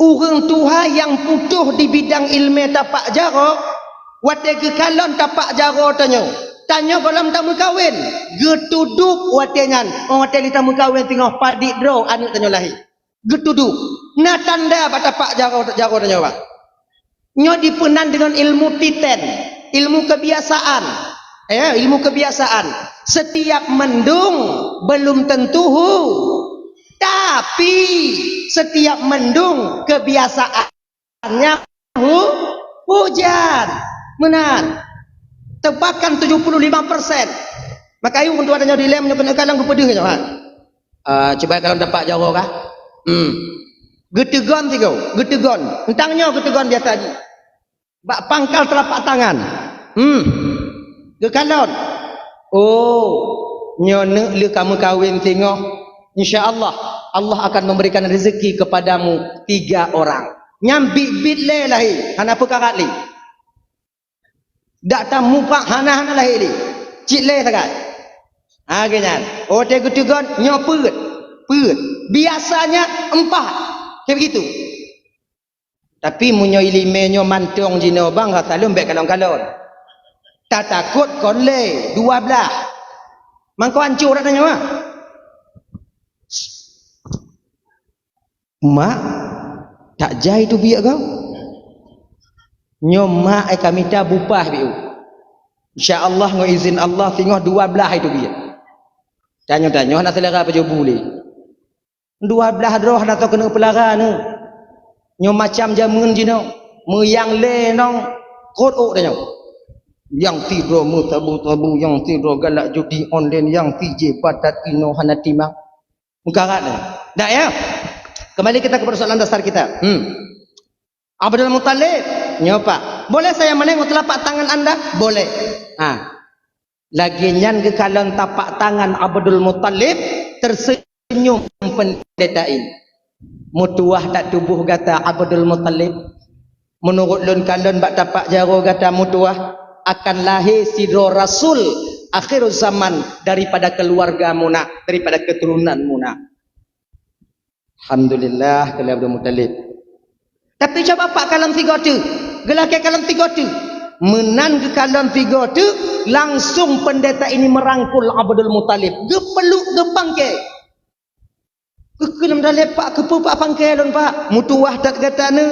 ureuëng tuha nyang putôh di bidang iéleumé tapak jaroe, watée geukalon tapak jaroe tanyoe, tanyoe gohlom tameukawen, geutudôb watée nyan, 'oh watée lé tameukawen singoh padit droe aneuëk tanyoe lahé." Geutudôb. Na tanda bak tapak jaroe, jaroe tanyoe, Pak. Nyoe dipeunan deungon ilmu titen, ilmu kebiasaan. Ya, ilmu kebiasaan. Setiap mendung belum tentu hu-, tapi setiap mendung kebiasaannya hu-, hujan. Meunan. Tebakan tujuh puluh lima persen. Maka ayue untuk ada nyoe dilem nyoe keuneuk kalon geupeudeuh nyoe, ha. Ah, cuba kalon tapak jaroe kah? Hmm. Geuteugon sigoe, geuteugon. Eunteuk nyoe geuteugon biasa jih. Bak pangkal telapak tangan. Hmm. Geukalon. Oh, nyoe neuk lé ka meukawen singoh. Insya Allah, Allah akan memberikan rezeki kepadamu tiga orang. Nyan biet-biet lé lahé, hana peukarat lé. Dak tamupak hana-hana lahé lé. Cit lé sagai. Ha, geuh nyan. Oh, watée geuteugon, nyoe peuet. Peuet. Biasanya empat. Kayak begitu. Tapi meunyoe iéleumé nyoe mantong jinoe bang, rasa lôn bék kalon-kalon. Tatakot kon lé, dua blah. Mangko ancô dak tanyoe, ha? "Mak, tak jai teubiet kah?" "Nyoe mak, ai ka mita bupah biu. Insya Allah, ngon izin Allah, singoh dua blah ai teubiet." Tanyoe-tanyoe hana seulera pajoh bu lé. Dua blah droe hana tao keuneuk peulara nyoe. Nyoe macam jameun jinoe, meuyang lé nong kot ôk tanyoe. Nyang sidroe meusabu-sabu, nyang sidroe galak judi online, nyang sijeue batat inoe hana timang. Meukarat nyoe. Dak ya? Kembali kita ke persoalan dasar kita. Hmm. Abdul Muthalib, nyoe Pak. Boleh saya menengok telapak tangan anda? Boleh. Ha. Lagée nyan geukalon tapak tangan Abdul Muthalib, tersenyum pendeta ini. Meutuwah that tuboh gata Abdul Muthalib. Meunurot lôn kalon bak tapak jaroe gata meutuwah, akan lahé sidroe rasul akhir zaman daripada keuluwarga muna, daripada keuturonan muna. Alhamdulillah, kheun lé Abdul Muthalib. Tapi cuba Pak kalon sigoe teuk, geulakée kalon sigoe teuk. Meunan geukalon sigoe teuk, langsung pendeta ini merangkul Abdul Muthalib, geupeluk geupangke. Geukheun lé Pak, keupeue Pak pangke lôn Pak? Meutuwah that gata nyoe.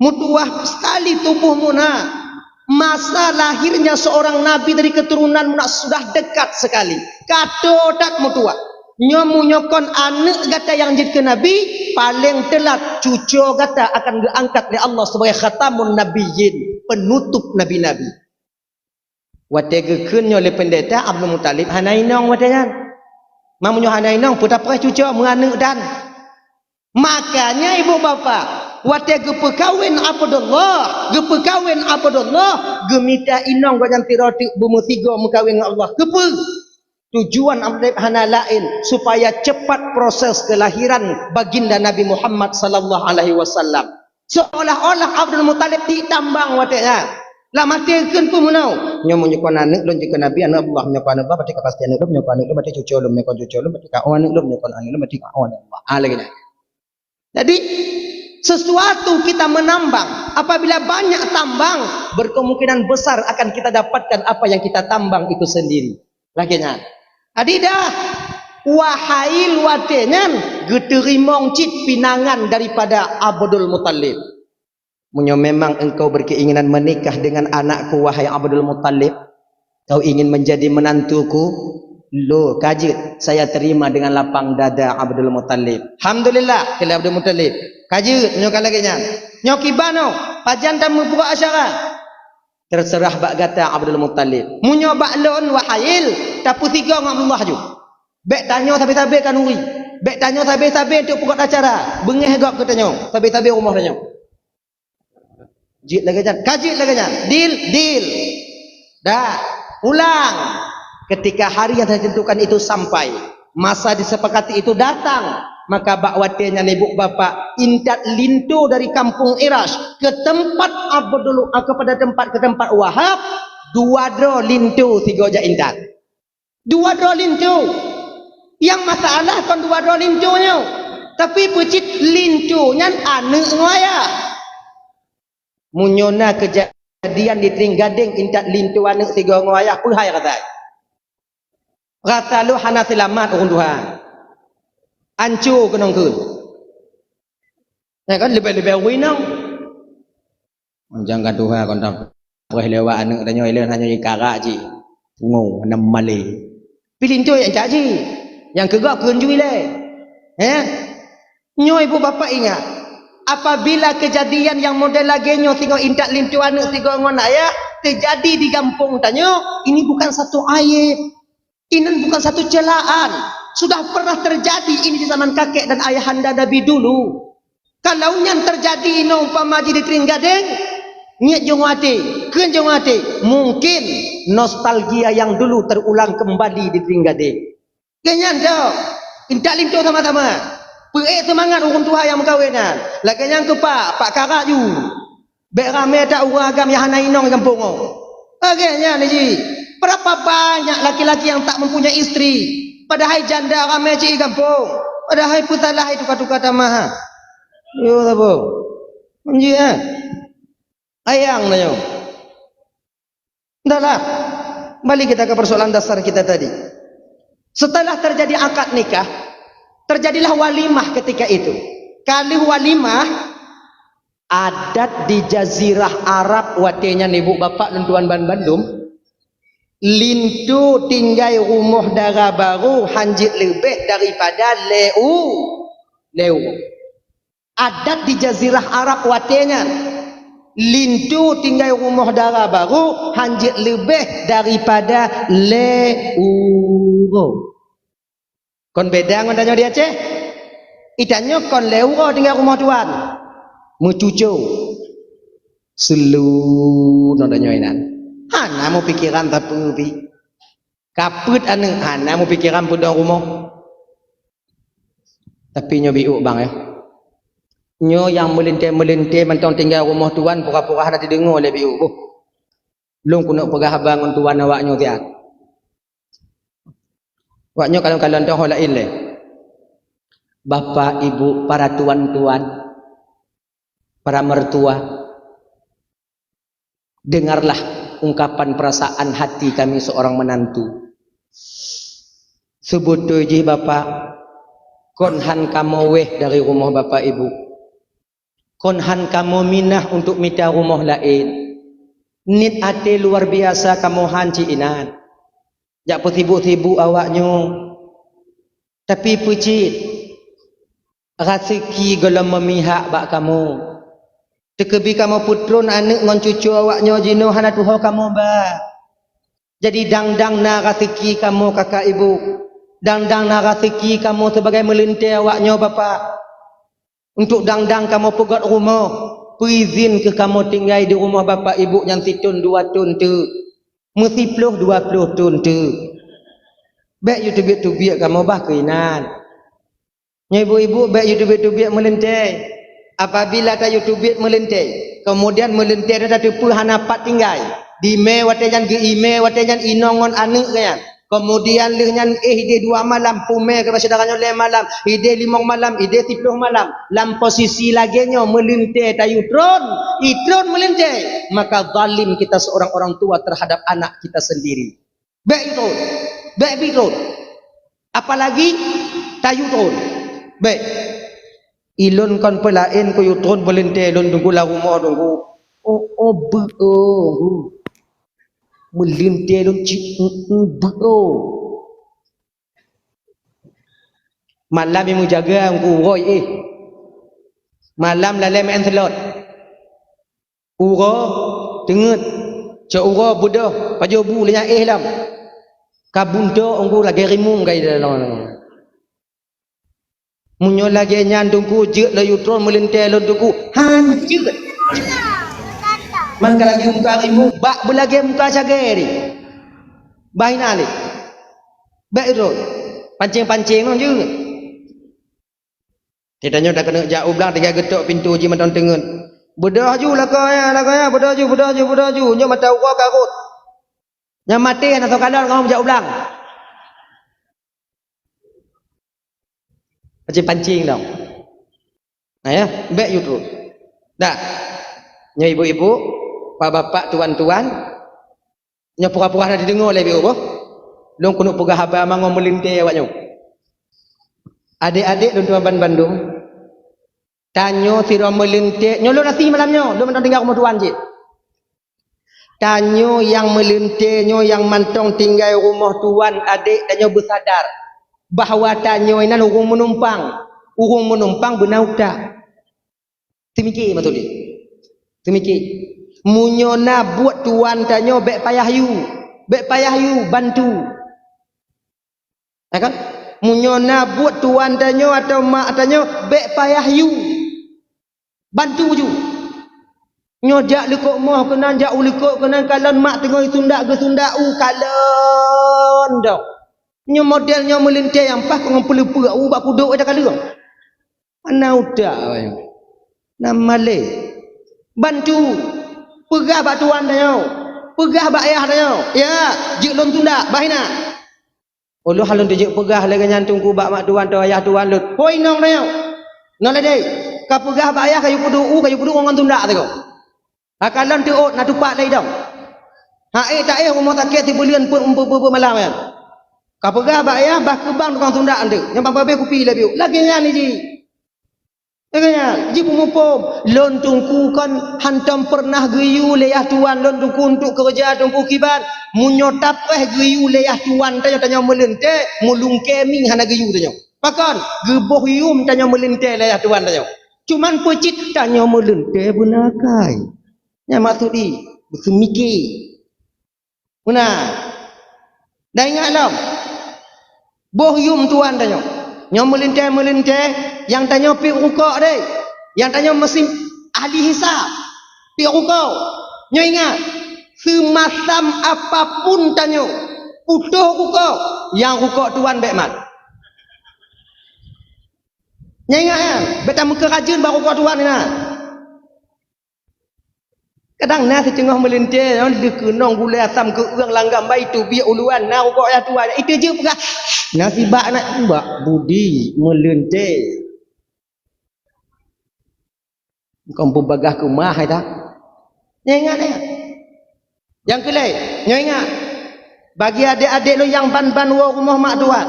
Meutuwah sekali tuboh muna. Masa lahirnya seorang nabi dari keturunan muna sudah dekat sekali. Ka toe that meutuwah. Nyoe meunyoe kon aneuëk gata nyang jeuet keu nabi, paleng teulat cucoe gata akan geuangkat lé Allah sebagai khatamun nabiyyin, penutup nabi-nabi. Watée geukheun nyoe lé pendeta, Abdul Muthalib hana inong watée nyan. Meunyoe hana inong, peue tapreh cucoe meuaneuëk dan. Makanya ibu bapak, Watée geupeukawen Abdullah, geupeukawen Abdullah, geumita inong gobnyan sidroe teuk beumeusigoe meukawen ngon Allah. Keupeue? Tujuan Abdullah hana laén, supaya cepat proses kelahiran baginda Nabi Muhammad sallallahu alaihi wasallam. Seolah-olah Abdul Muthalib di tambang watée nyan. Lam até kheun peue meunoe? Nyoe meunyoe kon aneuk lôn jeuet keu Nabi, aneuk Allah, meunyoe kon aneuk Allah, berarti ka pasti aneuk lôn, meunyoe kon aneuk lôn, berarti cucu lôn, meunyoe kon cucu lôn, berarti ka aneuk lôn, meunyoe kon aneuk lôn, berarti ka aneuk Allah. Ah, lagée nyan. Jadi, sesuatu kita menambang, apabila banyak tambang, berkemungkinan besar akan kita dapatkan apa yang kita tambang itu sendiri. Lagée nyan. Jadi dah, Wahail watée nyan geuteurimong cit pinangan daripada Abdul Muthalib. Meunyoe memang engkau berkeinginan menikah dengan anakku, wahai Abdul Muthalib, kau ingin menjadi menantuku? Lo, ka jeuet, saya terima dengan lapang dada, Abdul Muthalib. Alhamdulillah, kheun lé Abdul Muthalib. Ka jeuet, nyoe ka lagée nyan. Nyoe kiban nyoe, pajan tameupeubuet acara? Terserah bak gata, Abdul Muthalib. Meunyoe bak lôn, Wahail, tapeusigoe ngon Allah ju. Bék tanyoe sabe-sabe khanuri. Bék tanyoe sabe-sabe untuk peugot acara. Beungéh gob keu tanyoe, sabe-sabe rumoh tanyoe. Jeuet lagée nyan. Ka jeuet lagée nyan. Deal, deal. Dah. Pulang. Ketika hari yang ditentukan itu sampai, masa disepakati itu datang, maka bak watée nyan ibu bapak intat linto dari kampung Irash ke tempat Abdul, ah, kepada tempat, ke tempat Wahab, dua droe linto sigoe jak intat. Dua droe linto. Nyang masalah kon dua droe linto nyoe, tapi peucit linto nyan aneuk ngon ayah. Meunyoe na keujadian di Trienggadeng intat linto aneuk sigoe ngon ayah, peue hai rasai? Rasa lôn hana seulamat ureuëng tuha. Anco keunong kheun. Nah kan, leubeh-leubeh ureuëng inong. Jangan tuha kon tam. Preh lewat aneuk tanyoe, ilée tanyoe ikarak cit. Pungo, hana malée. Pih linto nyang cak jih. Nyang keu gob kheun ju ilée. Heh? Nyoe ibu bapak ingat, apabila kejadian yang model lagée nyoe singoh intat linto aneuk sigoe ngon ayah terjadi di gampông tanyoe, ini bukan satu aib. Ini bukan satu celaan. Sudah pernah terjadi ini di zaman kakek dan ayahanda Nabi dulu. Kalau nyan terjadi inoe umpama jih di Trienggadeng, niet jong até, kheun jong até, mungkin nostalgia yang dulu terulang kembali di Trienggadeng. Keu nyan dok, intat linto sama-sama. Peuék seumangat ureuëng tuha nyang meukawen nyan. Lagée nyan keu pak, pak karak ju. Bék ramé that ureuëng agam nyang hana inong di gampông nyoe. Lagée nyan jih. Berapa banyak laki-laki yang tak mempunyai istri, padahai janda ramé cit di gampông. Padahai peue salah tuka-tuka tamah. Yo, sabo. Manjih, eh? Ayang na nyoe. Entahlah, kembali kita ke persoalan dasar kita tadi. Setelah terjadi akad nikah, terjadilah walimah ketika itu. Ka lheueh walimah, adat di jazirah Arab watée nyan ibu bapak lôn tuan banbandum, linto tinggai rumoh dara barô hanjeuet leubeh daripada lhée u-, lhée uroe. Adat di jazirah Arab watée nyan, linto tinggai rumoh dara barô hanjeuet leubeh daripada lhée uroe. Kon beda ngon tanyoe di Aceh. Di tanyoe kon lhée uroe tinggai rumoh tuan. Meucuco. Seulu ngon tanyoe inan. Hana meupikeran sapeue pih. Ka peuet aneuk, hana meupikeran peudong rumoh. Tapi nyoe biôk bang, eh. Nyoe nyang meulintée-meulintée mantong tinggai rumoh tuan, pura-pura hana teudeungoe lé biôk. Boh. Lôn keuneuk peugah haba ngon tuan awak nyoe siat. Awak nyoe kalon-kalon toh laén lé. Bapak, ibu, para tuan-tuan, para mertua, dengarlah ungkapan perasaan hati kami seorang menantu. Seubeutôi jih Bapak, kon han kamoe wéh dari rumoh Bapak Ibu. Kon han kamoe minah untuk mita rumoh laén. Niet até luar biasa kamoe han cit inan. Jak peusibuk-sibuk awak nyoe. Tapi peucit, raseuki gohlom meumihak bak kamoe. Teukeubi kamoe peutron aneuk ngon cuco awak nyoe jinoe hana tuho kamoe ba. Jadi dang-dang na raseuki kamoe kakak ibu, dang-dang na raseuki kamoe sibagai meulintée awak nyoe bapak. Untuk dang-dang kamoe peugöt rumoh, peuizin keu kamoe tinggai di rumoh bapak ibu nyan sithon dua thon teuk. Meusiploh dua ploh thon teuk. Bék yue teubiet-teubiet kamoe bah keuinan. Nyoe ibu-ibu bék yue teubiet-teubiet meulintée. Apabila tayue teubiet meulintée, kemudian meulintée nyan tateupeue hana pat tinggai. Di mé watée nyan geu-imé watée nyan inong ngon aneuëk geuh nyan. Kemudian lheueh nyan éh ideh dua malam, pumé keu syedara nyoe lhée malam, ideh limong malam, ideh siploh malam. Lam posisi lagée nyoe meulintée tayue tron, itron meulintée, maka zalim kita seorang orang tua terhadap anak kita sendiri. Bék itron, bék itron. Apalagi tayue tron. Bék. Ilôn kon peulaén keu yue tron meulintée lôn teungku lam rumoh teungku. Oh, oh, beu, oh, oh. Meulintée lôn cit, mm, mm, beu, oh. Malam nyang meujaga teungku uroe éh. Malam lalée main slot. Uroe teungeut, cok uroe beudôh, pajoh bu lé nyan éh lom. Ka buntok teungku lagée rimueng kai dalam. Meunyoe lagée nyan teungku jeuet laju tron meulintée lôn teungku, han jeuet. Man ka lagée muka rimueng, bak beulagée muka cagée deh. Bah inan lé. Bék tron. Pancéng-pancéng lom jeuet. Di tanyoe takeuneuk jak u blang tinggai geutok pintoe jih mantong teungeut. Beudôh ju lakoe nyan, lakoe nyan, beudôh ju, beudôh ju, beudôh ju. Nyoe mata uroe ka rhot. Nyang maté hana soe kalon ngon jak u blang. Pancing-pancing dong. Nah ya, bék yue tron. Dah. Nyoe ibu-ibu, bapak-bapak, tuan-tuan, nyoe pura-pura hana jideungoe lé biôh boh. Lôn keuneuk peugah haba mangat meulintée awak nyoe. Adék-adék lôn tuan ban bandum, tanyoe sidroe meulintée, nyoe lôn asie malam nyoe, lôn mantong tinggai rumoh tuan cit. Tanyoe nyang meulintée nyoe nyang mantong tinggai rumoh tuan, adék tanyoe beusadar bahwa tanyoe inan ureuëng meunumpang, ureuëng meunumpang beuna utak. Teumiki maksud jih. Teumiki. Meunyoe na buet tuan tanyoe bék payah yue, bék payah yue bantu. Ya kan? Meunyoe na buet tuan tanyoe atawa mak tanyoe bék payah yue. Bantu ju. Nyoe jak likot moh keunan, jak u likot keunan, kalon mak teungoh sundak geusundak u kalon dong. Nyoe model nyoe meulintée nyang paih ngon peuleupeuk u bak kudok ita kaleueng. Hana utak awaknyan. Nam malée. Bantu. Peugah bak tuan tanyoe. Peugah bak ayah tanyoe. Ya, jeuet lôn sundak, bah inan. Ulôn hana lôn teujeuet peugah lagée nyan teungku bak mak tuan atau ayah tuan lôn. Hôi inong tanyoe. Nyoe ladée. Ka peugah bak ayah kayue peuduek u, kayue peuduek ngon sundak sigoe. Ka kalon teuôt na tupat lé idong. Ha ék taéh rumoh sakét sibuleuen peuet, peuet, peuet malam nyan. Ka peugah bak ayah bah keubang tukang sundak anteuk. Nyang ban babeh kupi lé biôh. Lagée nyan jih. Lagée nyan jih peumuphom. Lôn teungku kon hantom peureunah geuyue lé yah tuan lôn teungku untuk keureuja teungku kiban. Meunyoe tapreh geuyue lé yah tuan tanyoe, tanyoe meulintée, meulungkée mie hana geuyue tanyoe. Pakon? Geuboh yuem tanyoe meulintée lé yah tuan tanyoe. Cuman peucit tanyoe meulintée beuna kai. Nyan maksud jih, beuseumiké. Meunan. Dan ingat lom, boh yuem tuan tanyoe. Nyoe meulintée-meulintée, nyang tanyoe piep rukok deh. Nyang tanyoe meusim ahli hisab. Piep rukok. Nyoe ingat, seumasam apapun tanyoe putôh rukok, nyang rukok tuan bék mat. Nyan ingat nyan, bék tameukeurajeuen bak rukok tuan inan. Kadang na siteungoh meulintée, nyan deuh keunong gulée asam keu ureuëng langgam bai teubiet uluan, na rukok yah tuan, iteujeuet peugah, na sibak na bak budi meulintée. Kon peubagah keumah ita. Nyoe ingat, ingat. Nyang keu lhée, nyoe ingat. Bagi adék-adék lôn nyang ban-ban woe rumoh mak tuan.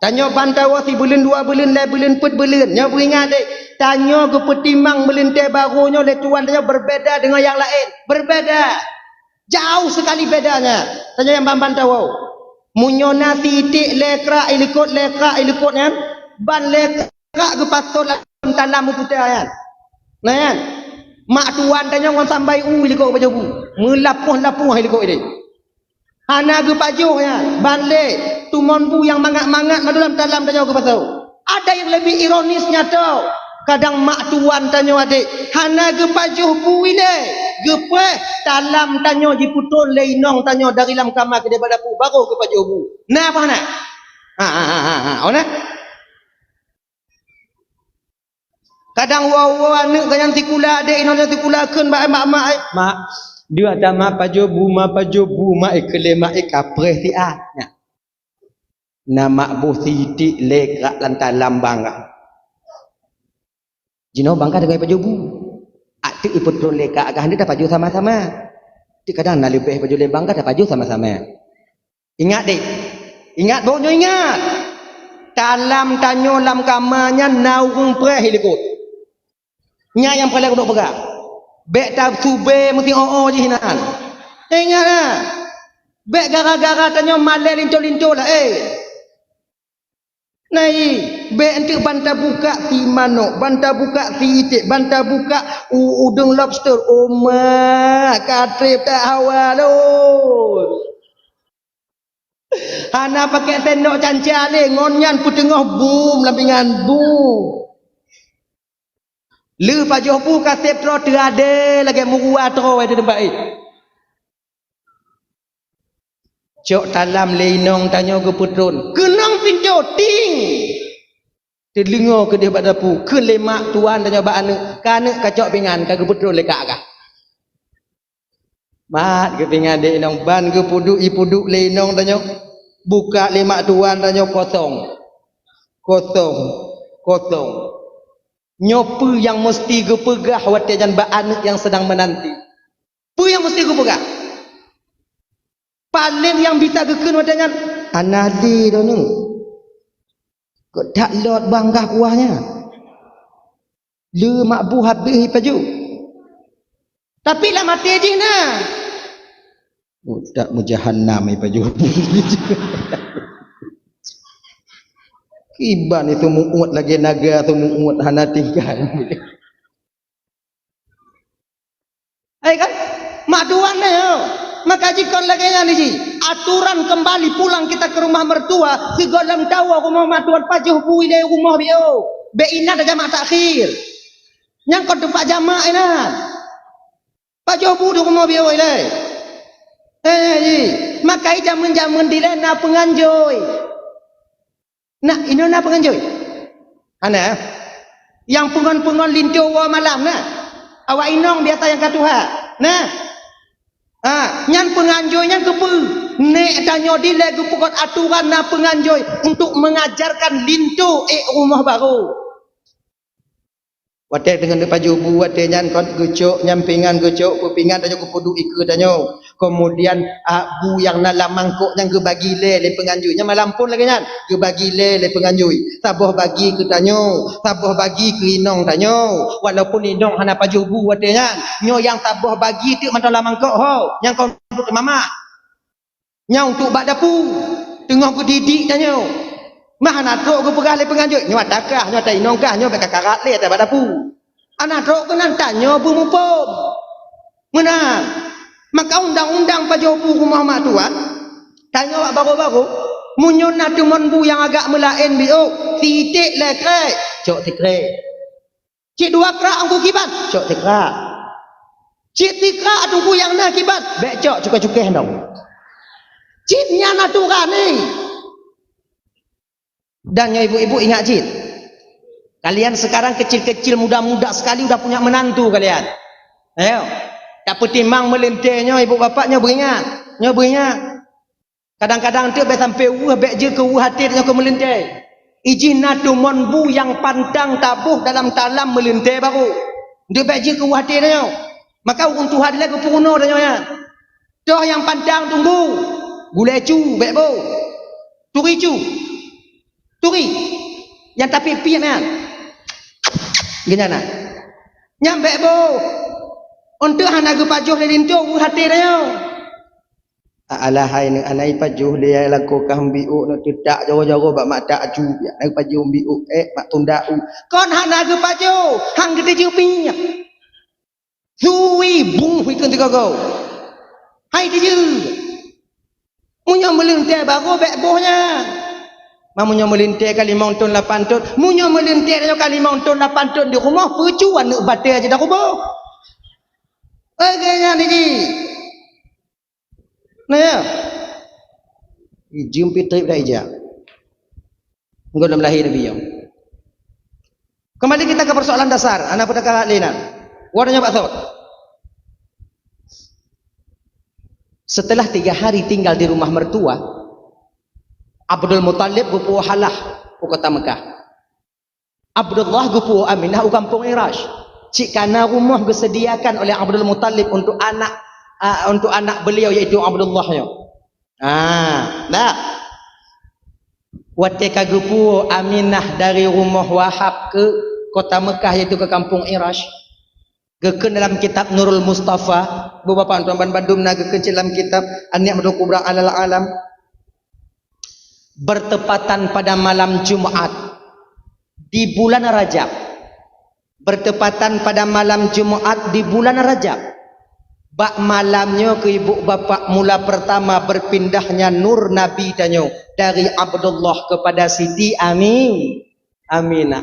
Tanyoe ban tawoe sibuleuen dua buleuen lhée buleuen peuet buleuen. Nyoe beuingat deh, tanyoe geupeutimang meulintée barô nyoe lé tuan tanyoe berbeda deungon nyang laén. Berbeda. Jauh sekali bedanya. Tanyoe nyang ban-ban tawoe. Meunyoe na sitik lhée krak ilikot, lhée krak ilikot nyan, ban lhée krak geupasoe lam talam meuputa nyan. Nah nyan. Mak tuan tanyoe ngon sambai u ilikot bak jabu. Meulapoh-lapoh ilikot ideh. Hana geupajoh nyan, ban lé tumon bu nyang mangat-mangat mandum lam talam tanyoe geupasoe. Ada yang lebih ironis nyato. Kadang mak tuan tanyoe adék hana geupajoh bu ilée, geupreh talam tanyoe jipeutron lé inong tanyoe dari lam kama keudeh bak dapu, barô geupajoh bu. Na apa na? Ha, ha, ha, ha, ha. Oh, na? Kadang woe-woe aneuk geuh nyan sikula, adék inong nyan sikula kheun bak mak, "Mak, eh, mak, dua ta ma pajoh bu, ma pajoh bu, mak, eh, keu lé mak, eh, kapreh siat." Nyan. Na mak boh sitik lé krak lam talam bangga. Jinoe bangga deungon pajoh bu. Até ipeutron lé kak agah nyan tapajoh sama-sama. Ti kadang na leubeh pajoh lé bangga tapajoh sama-sama. Ingat deh. Ingat, boh nyoe ingat. Talam tanyoe lam kama nyan na ureuëng preh likot. Nyan nyang paleng keuneuk peugah. Bék tasubé meusti o-o jih nan. Ingat na. Bék gara-gara tanyoe malée linto-linto lah, eh. Nai, bék enteuk ban tabukak si manok, ban tabukak si iték, ban tabukak u-, udeueng lobster. Oma, ka treb that hawa lôn. Hana pakai sendok canca lé, ngon nyan peuteungoh bum lam pingan bum. Lheueh pajoh bu ka seb troe teuadée lagée meuruwa troe di teumpat éh. Cok talam lé inong tanyoe geupeutron. Keunong pintoe ting. Teudeungoe keudeh bak dapu, kheun lé mak tuan tanyoe bak aneuk, ka aneuk kacok pingan, ka geupeutron lé kak agah. Mat geupingan deh inong, ban geupeuduek, ipeuduek lé inong tanyoe. Bukak lé mak tuan tanyoe kosong. Kosong. Kosong. Nyoe peue nyang meusti geupeugah watée nyan bak aneuk nyang seudang meunanti? Peue nyang meusti geupeugah? Paleng nyang bisa geukheun watée nyan, "Hana lé droeneueh. Kok that lôt bangga kuah nyan. Le mak bu habéh ipajoh." Tapi lam até jih na, "Oh, that meujahannam ipajoh." Kiban itu muôt lagée naga tu muôt hana tinggai. Hai kan? Mak tuan nyoe, maka jikon lagée nyan jih. Aturan kembali pulang kita ke rumah mertua, sigohlom tawoe rumoh mak tuan pajoh bu ilée rumoh biôh. Bék inan tajamak takhir. Nyang kon teumpat jamak inan. Pajoh bu di rumoh biôh ilée. Eh, jih. Maka jameun-jameun dilée na peunganjoi. Nah, inoe na peunganjoi? Hana. Nyang peungon-peungon linto woe malam na. Awak inong biasa nyang ka tuha. Nah. Ha, nyan peunganjoi nyan keupeue? Nék tanyoe dilée geupeugöt aturan na peunganjoi untuk mengajarkan linto ék rumoh barô. Watée teungoh neupajoh bu watée nyan kon geucok nyan pingan geucok peupingan tanyoe geupeuduek ikeue tanyoe. Keumudian, a, bu nyang na lam mangkok nyan geubagi lé lé peunganjoi. Nyan malam phon lagée nyan, geubagi lé lé peunganjoi. Saboh bagi keu tanyoe, saboh bagi keu inong tanyoe. Walaupun inong hana pajoh bu watée nyan, nyoe nyang saboh bagi teuk mantong lam mangkok ho, nyang kon untuk mamak. Nyoe untuk bak dapu, teungoh geudidik tanyoe. Mah hana trok geupeugah lé peunganjoi, nyoe ata kah, nyoe ata inong kah, nyoe bék ka karat lé ata bak dapu. Hana trok keunan tanyoe beumuphom. Meunan, maka undang-undang pajoh bu rumoh mak tuan, tanyoe bak barô-barô, meunyoe na teumon bu nyang agak meulaén biôh, siték lé krék, cok sikrék. Cit dua krak teungku kiban, cok sikrak. Cit sikrak teungku nyang na kiban, bék cok cukéh-cukéh dong. Cit nyan aturan nyoe. Dan nyoe ibu-ibu ingat cit. Kalian sekarang kecil-kecil muda-muda sekali udah punya menantu kalian. Ayo. Tapeutimang meulintée nyoe ibu bapak nyoe beuingat. Nyoe beuingat. Kadang-kadang teuk bék sampoe weueh, bék jeuet keu weueh até tanyoe keu meulintée. Ijih na teumon bu nyang pantang taboh dalam talam meulintée barô. Teuk bék jeuet keu weueh até tanyoe. Maka ureuëng tuha dilée geupeurunoe tanyoe nyan. Toh nyang pantang tunggu. Gulée cu bék boh. Turi cu. Turi. Nyang tapiep-piep nyan. Geuhnyan na. Nyan bék boh. Eunteuk hana geupajoh lé linto weueh até tanyoe. Alah hai neuh, hana ipajoh lé nyang lakoe kah meubiôk nyoe teutak jaroe-jaroe bak mak tak aju biak. Hana ipajoh meubiôk ék mak tunda u. Kon hana geupajoh, han geuteujeuet pih. Sui bungh hui keu sigoe-goe. Hai teujeuet. Meunyoe meulintée barô bék boh nyan. Ma meunyoe meulintèe ka limong thon lapan thon, meunyoe meulintèe nyoe ka limong thon lapan thon di rumoh, peue cu aneuk batèe aja takuboh. Oke, nyan niki. Nah, ya. Jeuem pih trép dak ija. Enggak dalam lahé Nabi nyoe. Kembali kita ke persoalan dasar, aneuk peue ka lé nan. Wara nyoe bak thot. Setelah tiga hari tinggal di rumah mertua, Abdul Muthalib geupuwoe halah u kota Mekah. Abdullah geupuwoe Aminah u kampung Irash. Cit kana rumoh geusediakan oleh Abdul Muthalib untuk anak, a, untuk anak beliau, yaitu Abdullah nyoe. Ah, dah. Watèe ka geupuwoe Aminah dari rumoh Wahab ke kota Mekah, yaitu ke kampung Irash. Geukheun dalam kitab Nurul Mustafa, bu bapak tuan ban bandum na geukheun cit dalam kitab An-Ni'matul Kubra alal Alam. Bertepatan pada malam Jumat di bulan Rajab. Bertepatan pada malam Jumat di bulan Rajab. Bak malam nyoe keu ibu bapak mula pertama berpindahnya nur Nabi tanyoe dari Abdullah kepada Siti Ami-, Aminah.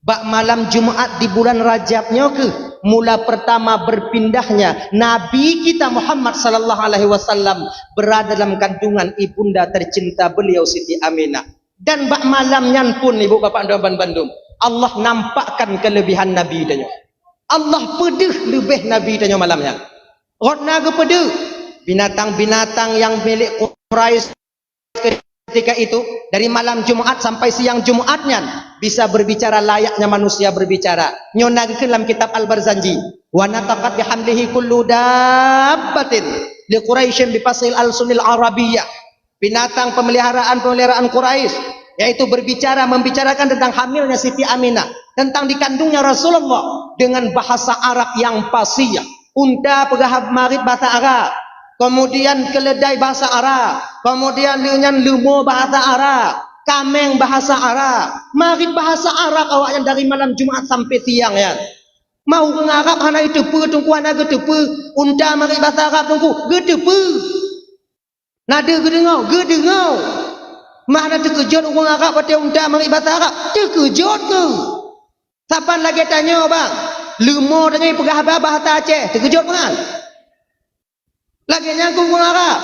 Bak malam Jumat di bulan Rajab nyoe keuh mula pertama berpindahnya Nabi kita Muhammad sallallahu alaihi wasallam berada dalam kandungan ibunda tercinta beliau Siti Aminah. Dan bak malam nyan pun, ibu bapak tuan ban bandum, Allah nampakkan kelebihan Nabi tanyoe. Allah peudeuh leubeh Nabi tanyoe malam nyan. Rot na geupeudeuh binatang-binatang yang milik Quraisy ketika itu, dari malam Jumat sampai siang Jumat nyan, bisa berbicara layaknya manusia berbicara. Nyoe na geukheun lam kitab Al-Barzanji, "Wa nataqat bihamlihi kullu dabbatin li Quraisyin bi fasil alsunil Arabiyyah." Binatang pemeliharaan-pemeliharaan Quraisy, yaitu berbicara, membicarakan tentang hamilnya Siti Aminah, tentang dikandungnya Rasulullah dengan bahasa Arab yang fasih. Unta peugah marit bahasa Arab, kemudian keledai bahasa Arab, kemudian lheueh nyan leumo bahasa Arab, kameng bahasa Arab, marit bahasa Arab awaknyan dari malam Jumat sampai siang nyan. Ma ureueng Arab hana jiteupeue, Teungku, hana geuteupeue, unta marit bahasa Arab, Teungku, geuteupeue. Na deuh geudeungoe? Geudeungoe. Ma hana teukeujot ureueng Arab watèe unta marit bahasa Arab? Teukeujot kheueh. Saban lagèe tanyoe, bang. Leumo tanyoe peugah haba bahasa Aceh, teukeujot meunan. Lagèe nyan keu ureueng Arab.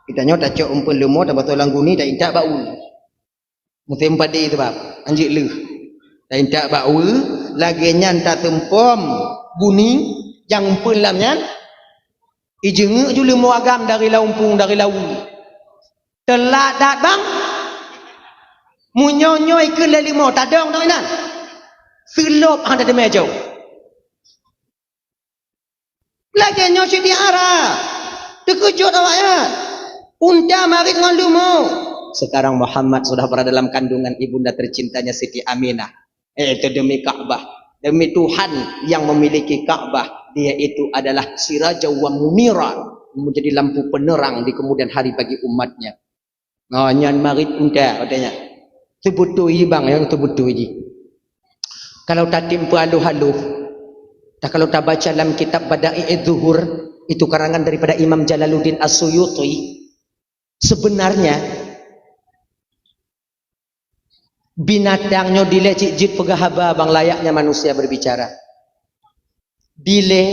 Geutanyoe tacok umpeuen leumo, tabasoe lam guni, taintat bak u. Musém padé teuh, bang, anjeuk lheueh. Taintat bak u, lagèe nyan taseumpom guni nyang umpeuen lam nyan, ijeungeuk ju leumo agam dari lam umpung, dari lam u. Teulat that, bang. Meunyoe nyoe ikheun lé leumo, tadong dong inan. Seulop hana teumé jauh. Lagèe nyoe cit di Arab. Teukeujot awaknyan. Unta marit ngon leumo. Sekarang Muhammad sudah berada dalam kandungan ibunda tercintanya Siti Aminah. Eh, itu demi Ka'bah. Demi Tuhan yang memiliki Ka'bah. Dia itu adalah siraja wa munira. Menjadi lampu penerang di kemudian hari bagi umatnya. Oh, nyan marit unta, katanya. Teubeutôi jih, bang, nyang teubeutôi jih. Kalau tatem peualoh-aloh, dah kalau tabaca lam kitab Bada'i'idz Zuhur, itu karangan daripada Imam Jalaluddin As-Suyuti, sebenarnya binatang nyoe dilèe cit jeuet peugah haba, bang, layaknya manusia berbicara. Dilèe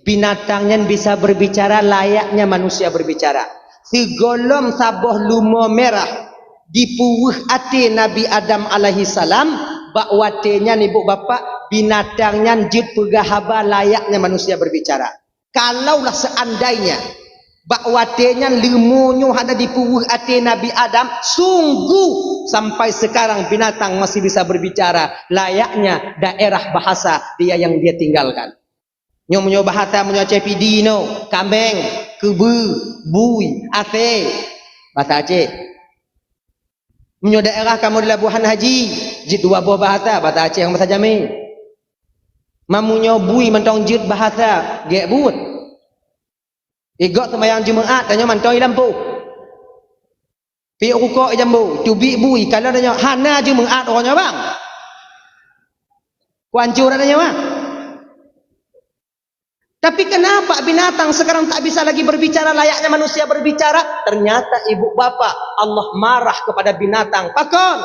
binatang nyan bisa berbicara layaknya manusia berbicara. Sigohlom saboh leumo mirah dipeuweuh até Nabi Adam alaihissalam, bak watèe nyan, ibu bapak, binatang nyan jeuet peugah haba layaknya manusia berbicara. Kalaulah seandainya bak watèe nyan leumo nyoe hana dipeuweuh até Nabi Adam, sungguh sampai sekarang binatang masih bisa berbicara layaknya daerah bahasa dia yang dia tinggalkan. Nyoe meunyoe bahasa meunyoe Aceh Pidie nyoe, kameng, keubeue, bui, asèe. Bahasa Aceh. Meunyoe daerah kamoe di Labuhan Haji, jeuet dua boh bahasa, bahasa Aceh ngon bahasa Jamé. Ma meunyoe bui mantong jeuet bahasa, gèt buet. Igok seumayang Jeumeu'at, tanyoe mantong i lampôh. Piep rukok i jambo, teubiet bui, kalon tanyoe hana Jeumeu'at uroe nyoe, bang. Kuancor tanyoe, bang. Tapi kenapa binatang sekarang tak bisa lagi berbicara layaknya manusia berbicara? Ternyata ibu bapak, Allah marah kepada binatang. Pakon?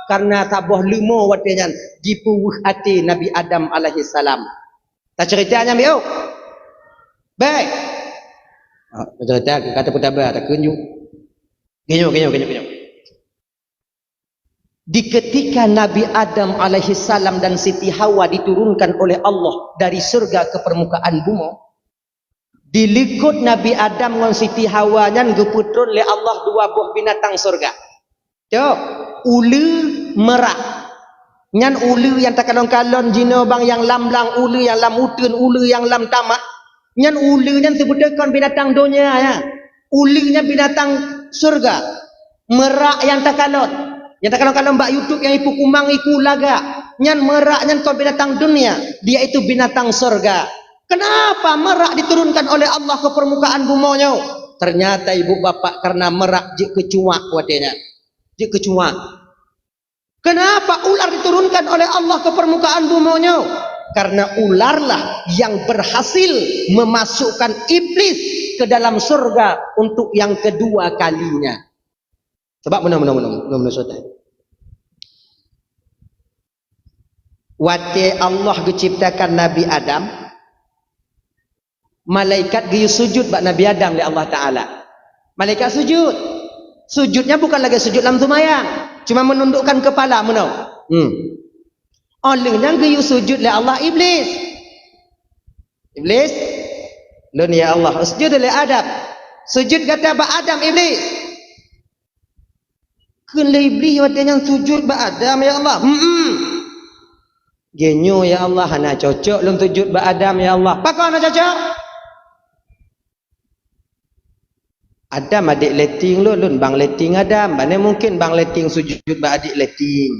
Karena saboh leumo watée nyan jipeuweueh até Nabi Adam alaihissalam. Taceurita nyan, biôh. Baik. Ha, taceurita, kata peutaba, takheun ju. Geunyoe, geunyoe, geunyoe, geunyoe. Di ketika Nabi Adam alaihissalam dan Siti Hawa diturunkan oleh Allah dari surga ke permukaan bumoe, di likot Nabi Adam ngon Siti Hawa nyan geupeutron lé Allah dua boh binatang surga. Cok, uleue, merak. Nyan uleue nyang takalon-kalon jinoe bang nyang lam blang, uleue nyang lam uteuen, uleue nyang lam tamah. Nyan uleue nyan seubeutôi kon binatang donya, ya. Uleue nyan binatang surga. Merak nyang takalon. Nyang takalon-kalon bak YouTube nyang ipukumang iku lagak. Nyan merak nyan kon binatang dunia, dia itu binatang surga. Kenapa merak diturunkan oleh Allah ke permukaan bumoe nyoe? Ternyata ibu bapak karena merak jeuet keu cuak watée nyan. Jeuet keu cuak. Kenapa ular diturunkan oleh Allah ke permukaan bumoe nyoe? Karena ularlah yang berhasil memasukkan iblis ke dalam surga untuk yang kedua kalinya. Sebab meunoe, meunoe, meunoe, meunoe, meunoe, saudara. Watée Allah geuciptakan Nabi Adam, malaikat geuyue sujut bak Nabi Adam lé Allah Taala. Malaikat sujut. Sujutnya bukan lagée sujut lam seumayang, cuma menundukkan kepala meunoe. Hmm. Óh lheueh nyan geuyue sujut lé Allah Iblis. Iblis, lôn ya Allah, sujud lé Adam. Sujud gata bak Adam, Iblis. Kheun lé Iblih watée nyan sujud bak Adam, "Ya Allah." "Hmm." "Geunyoe ya Allah, hana cocok lôn sujud bak Adam ya Allah." "Pakon hana cocok?" "Adam adék leting lôn, lôn bang leting Adam. Bagaimana mungkin bang leting sujud bak adék leting?"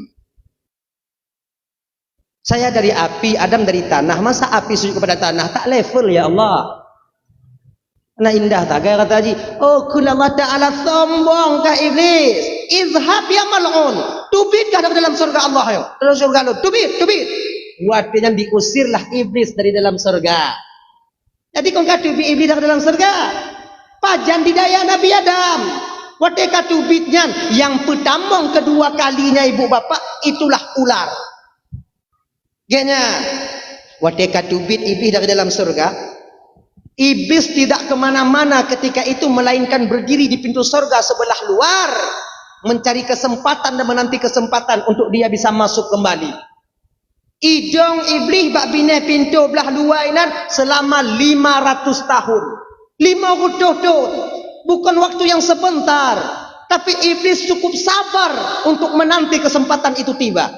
Saya dari api, Adam dari tanah. Masa api sujud kepada tanah? Tak level, ya Allah. Nah, indah tak gaya kata haji. Oh, kheun Allah Ta'ala sombong kah Iblis? Izhab ya mal'un. Teubiet kah dari dalam surga Allah, yo. Dalam surga lu. Teubiet, teubiet. Watée nyan diusirlah Iblis dari dalam surga. Jadi kon ka teubiet Iblis dari dalam surga. Pajan didaya Nabi Adam. Watée ka teubiet nyan, nyang peutamong kedua kalinya ibu bapak, itulah ular. Geuhnyan, watée ka teubiet Iblis dari dalam surga, Iblis tidak ke mana-mana ketika itu melainkan berdiri di pintu surga sebelah luar, mencari kesempatan dan menanti kesempatan untuk dia bisa masuk kembali. Idong Iblis bak binéh pintoe blah luwa inan selama lima ratus tahun. Lima ratus tahun. Bukan waktu yang sebentar. Tapi Iblis cukup sabar untuk menanti kesempatan itu tiba.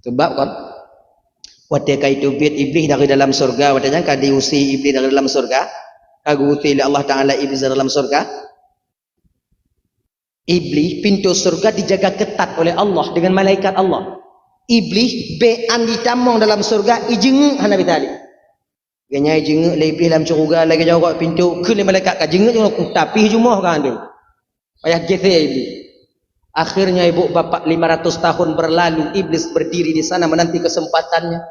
Sebab kan, watée ka teubiet Iblis dari dalam surga, watée nyan ka diusir Iblis dari dalam surga, ka geuusir lé Allah Ta'ala Iblis dari dalam surga. Iblis, pintu surga dijaga ketat oleh Allah dengan malaikat Allah. Iblis, bék an jitamong dalam surga, ijeungeuk hana bita lé. Geuhnyan ijeungeuk lé Iblis lam syeuruga lagée nyoe rot pintu, kheun lé malaikat ka jeungeuk nyoe, tapi jumoh ka andeueng. Payah geusé Iblis. Akhirnya ibu bapak lima ratus tahun berlalu, Iblis berdiri di sana menanti kesempatannya.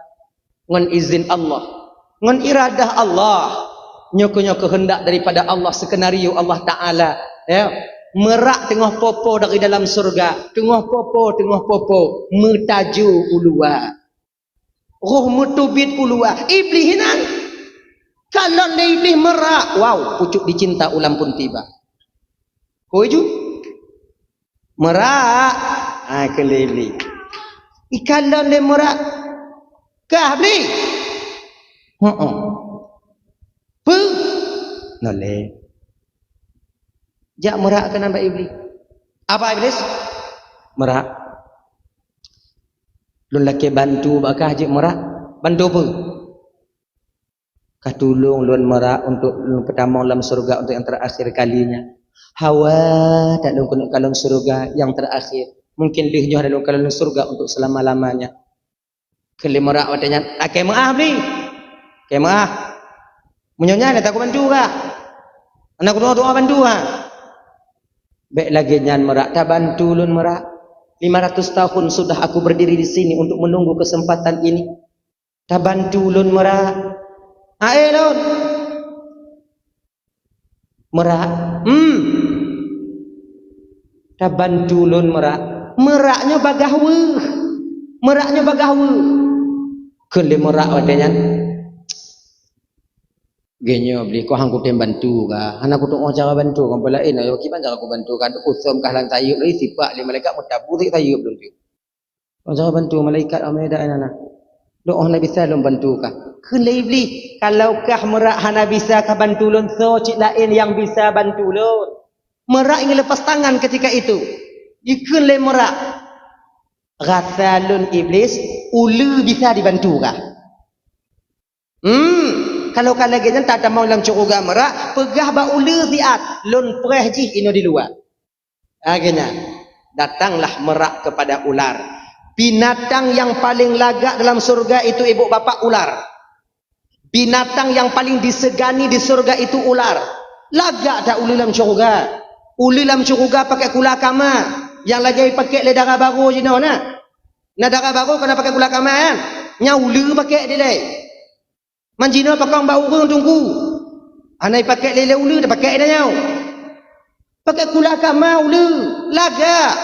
Ngon izin Allah, ngon iradah Allah, nyoe keuh, nyoe keuheundak daripada Allah, skenario Allah Ta'ala, ya. Merak teungoh popo dari dalam surga, teungoh popo, teungoh popo, meutajo u luwa. Roh meuteubiet u luwa, Iblis inan. Kalon lé Iblis merak, wow, pucuk dicinta ulam pun tiba. Koi ju? Merak. Ah, kheun lé Iblis. Ikalon lé merak. Kah, Iblis? Heeh. Peue? Noleh. Jak merak keunan bak Iblis. Apa Iblis? Merak. Lôn lakée bantu bak kah jeuet merak. Bantu peue? Ka tulông lôn meurah untuk lôn peutamong lam syeuruga untuk nyang teurakhir kalinya. Hawa that lôn keuneuk kalon syeuruga nyang teurakhir. Mungkin lheueh nyoe hana lôn kalon syeuruga untuk seulama-lamanya. Kheun lé meurah watée nyan, "Lakée meuáh, Bli. Lakée meuáh. Meunyoe nyan, hana takubantu kah? Hana kudoa-doa bantu kah?" "Bék lagée nyan meurah, tabantu lôn meurah. Lima ratus tahun sudah aku berdiri di sini untuk menunggu kesempatan ini." Tabantu lôn meurah. Ae lôn. Merak. Hmm. Tabantu lôn merak. Merak nyoe bagaih weueh. Merak nyoe bagaih weueh. Kheun lé merak watée nyan. Geuh nyoe Iblih, kok han kutem bantu kah? Hana kutuoh cara bantu kah? Peue laén, ayo kiban cara kubantu kah? Kusöm kah lam sayeuep lé, sipak lé malaikat, meutabu di sayeuep lôn. Kok cara bantu malaikat amai dak nana. Doh Nabi Isa lôn bantu kah? Kheun lé Iblih, kalau kah merak hana bisa kah bantu lôn, soe cit laén nyang bisa bantu lôn. Merak ingin lepas tangan ketika itu. Jikheun lé merak. Rasa lôn Iblih, uleue bisa dibantu kah? Hmm, kalau ka lagée nyan tatamong lam syeuruga merak, peugah bak uleue siat, lôn preh jih inoe di luwa. Lagée nyan, datanglah merak kepada ular. Binatang yang paling lagak dalam surga itu, ibu bapak, ular. Binatang yang paling disegani di surga itu ular. Lagak that uleue lam syeuruga. Uleue lam syeuruga pakai kula kama. Nyang lagée pakai lé dara barô jinoe na. Na dara barô kana pakai kula kama kan? Nyang uleue pakai dilée. Man jinoe pakong bak ureuëng teungku. Hana ipakék lé-lé uleue, tapakék dah nyoe. Pakék kula kama uleue, lagak.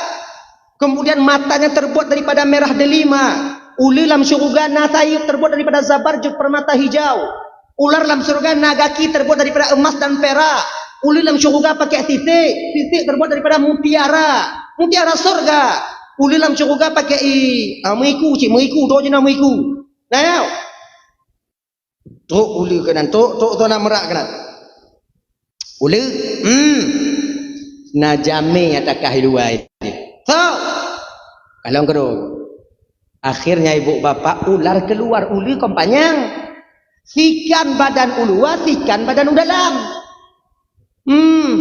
Kemudian matanya terbuat daripada merah delima. Uleue lam syeuruga na sayeuep terbuat daripada zabarjud permata hijau. Ular lam syeuruga na gaki terbuat daripada emas dan perak. Uleue lam syeuruga pakék sisek, sisek terbuat daripada mutiara, mutiara syeuruga. Uleue lam syeuruga pakék i, ah, meuiku cit, meuiku, droe jinoe meuiku. Nah, nyoe. Trok uleue keunan, trok, trok tu na merak keunan. Uleue, hmm. Na jamé nyang takah i luwa nyoe. So, kalon keudroe. Akhirnya ibu bapak ular keluar, uleue kon panyang. Sikan badan u luwa, sikan badan u dalam. Hmm.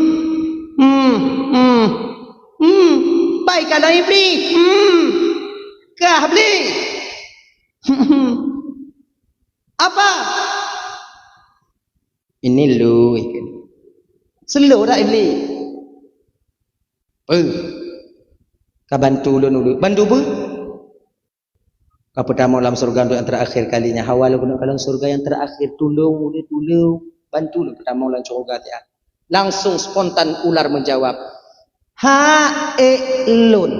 Hmm. Hmm. Hmm. Bai kalon Iblih. Hmm. Kah Iblih. Apa? Ini lu ikut. Selo dak Iblih? Eh. Ka bantu ulôn dulu. Bantu apa? Ka peutamong lam syeuruga untuk yang terakhir kalinya. Hawa lôn keuneuk kalon syeuruga yang terakhir. Tulông ulôn, tulông. Bantu lôn peutamong lam syeuruga siat. Langsung spontan ular menjawab, "Ha ék lôn."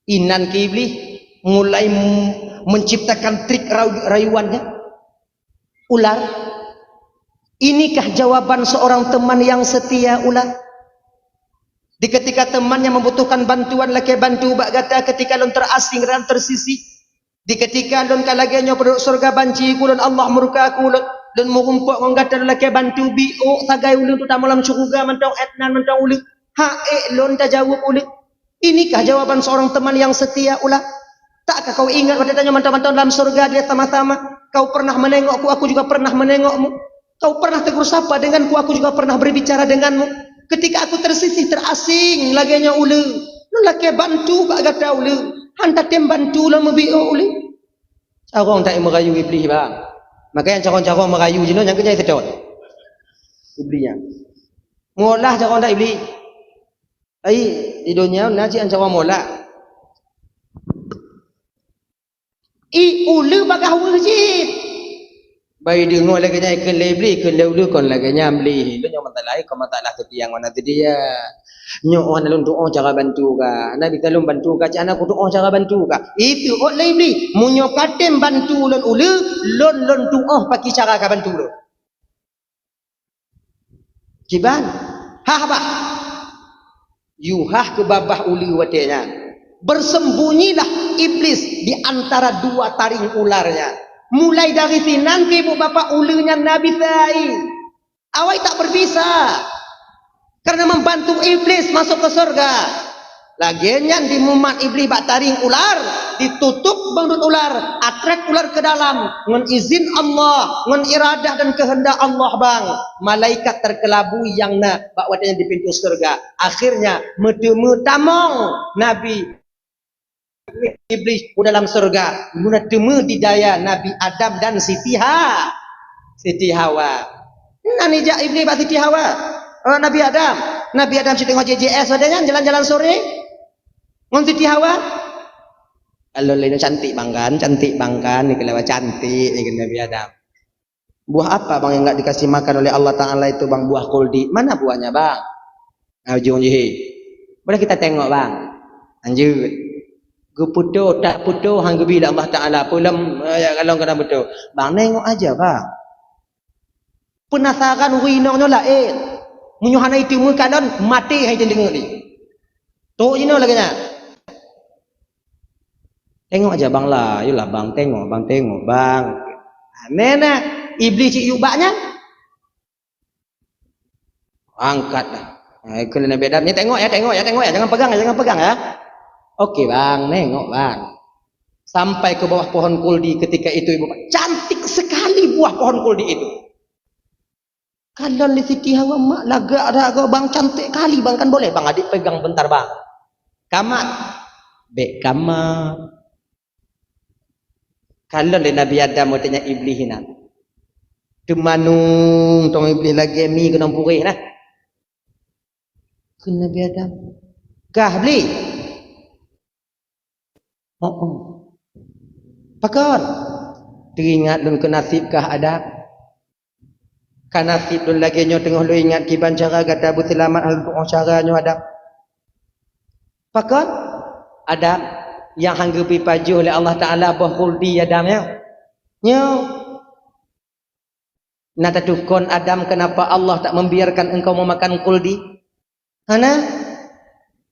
Inan keu Iblih mulai m-, menciptakan trik rayu-, rayuannya. Ular, inikah jawaban seorang teman yang setia, ular? Di ketika temannya membutuhkan bantuan, lakée bantu bak gata ketika lôn terasing dan tersisih. Di ketika lôn ka lagée nyoe peuduek syeuruga banci ku lôn, Allah murka ku lôn, lôn meurumpok ngon gata lôn lakée bantu, biôk sagai ulôn teutamong lam syeuruga mantong étnan mantong uleue. Ha ék lôn tajaweueb uleue. Inikah jawaban seorang teman yang setia, ular? Takkah kau ingat watée tanyoe mantong-mantong lam syeuruga dia sama-sama? Kau pernah menengokku, aku juga pernah menengokmu. Kau pernah tegur sapa denganku, aku juga pernah berbicara denganmu. Ketika aku tersisih, terasing lagée nyoe uleue, lôn lakée bantu bak gata uleue. Han tatem bantu lôn meubiôk uleue. Carông that meurayu Iblih, bang. Makanya carông-carông meurayu jinoe nyang keujai seutôt. Iblih nyan. Meuolah carông that Iblih. Ai, di donya na cit carông meuolah. I uleue bagaih weueh cit. Bai deungoe lagée nyan kheun lé Iblih, kheun lé uleue kon lagée nyan Iblih. Lôn nyoe masalah, kon masalah seutia ngon hana seutia. Nyoe hana lôn tuoh cara bantu kah. Hana bisa lôn bantu kah, cit hana kutuoh cara bantu kah. Itu ôt lé Iblih. Meunyoe katem bantu lôn uleue, lôn lôn tuoh pakri cara ka bantu lôn. Kiban? Hah bah. Yuhah keu babah uleue watée nyan. Bersembunyilah Iblis di antara dua taring ular nyan. Mulai dari sinan keu ibu bapak uleue nyan na bisa. Awai tak berbisa. Karena membantu Iblis masuk ke surga. Lagée nyan dimumat Iblih bak taring ular, ditutup bandum ular, atret ular ke dalam, ngon izin Allah, ngon iradah dan kehendak Allah bang. Malaikat terkelabui nyang na bak watée nyan di pintoe syeuruga. Akhirnya, meuteumé tamong Nabi Iblih u dalam syeuruga. Meuteumé di daya Nabi Adam dan Siti Ha-, Siti Hawa. Nan ijak Iblih bak Siti Hawa. Oh, Nabi Adam. Nabi Adam siteungoh J J S watée nyan jalan-jalan sore. Ngon Siti Hawa. Kalau lain cantik bang kan, cantik bang kan, ni kalau cantik ni kena biadab. Buah apa bang yang enggak dikasih makan oleh Allah Ta'ala itu bang, buah kuldi? Mana buahnya bang? Nah, ujung jih. Boleh kita tengok bang. Lanjut. Geupeutoh, tak peutoh, hang geubi lé Allah Ta'ala. Peulom, eh, ya, kalon kadang beutôi. Bang, nengok aja bang. Penasaran ureueng inong nyoe laén. Meunyoe hana iteumé kalon, maté hai deungoe ni. Trok jinoe lagée nyan. Tengok aja bang lah, yolah bang tengok, bang tengok, bang. Nah, nena, Iblis cik yubak nyan. Angkat dah. Eh, kena Nabi Adam, ni tengok ya, tengok ya, tengok ya. Jangan pegang ya, jangan pegang ya. Oke bang, nengok bang. Sampai ke bawah pohon kuldi ketika itu ibu. Cantik sekali buah pohon kuldi itu. Kalon lé Siti Hawa mak lagak dah kau bang, cantik kali bang, kan boleh bang adik pegang bentar bang. Kamat. Bek kamat. Kalon lé Nabi Adam watée nyan Iblih inan. Teumanung tong Iblih lagée mi keunong purih nah. Keu Nabi Adam. Kah bli? Oh, oh. Pakon? Teuingat lôn keu nasib kah Adam? Ka nasib lôn lagée nyoe teungoh lôn ingat kiban cara gata beuseulamat hana tuoh cara nyoe Adam. Pakon? Adam, nyang han geubri pajoh lé Allah Ta'ala boh kuldi Adam nyoe. Nyoe. Na tatukon Adam kenapa Allah tak membiarkan engkau memakan kuldi? Hana?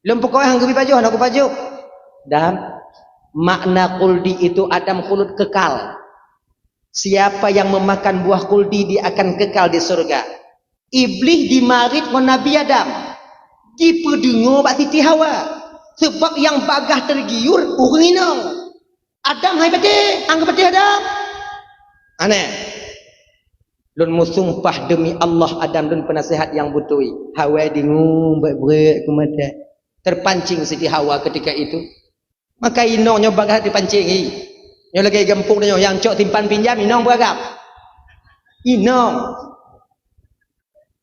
Lôn peukoe han geubri pajoh, hana kupajoh. Dan makna kuldi itu Adam khulud kekal. Siapa yang memakan buah kuldi, dia akan kekal di surga. Iblih dimarit ngon Nabi Adam. Jipeudeungoe bak Siti Hawa. Sebab nyang bagah tergiur ureueng inong. Adam hai patéh, han geupatéh Adam. Aneh. Lôn meusumpah demi Allah Adam lôn peunasihat nyang beutôi. Hawa deungoe brek-brek keu mata. Terpancing Siti Hawa ketika itu. Maka inong nyoe bagah dipancing i. Nyoe lagée gampông nyoe nyang cok simpan pinjam inong beuragam. Inong.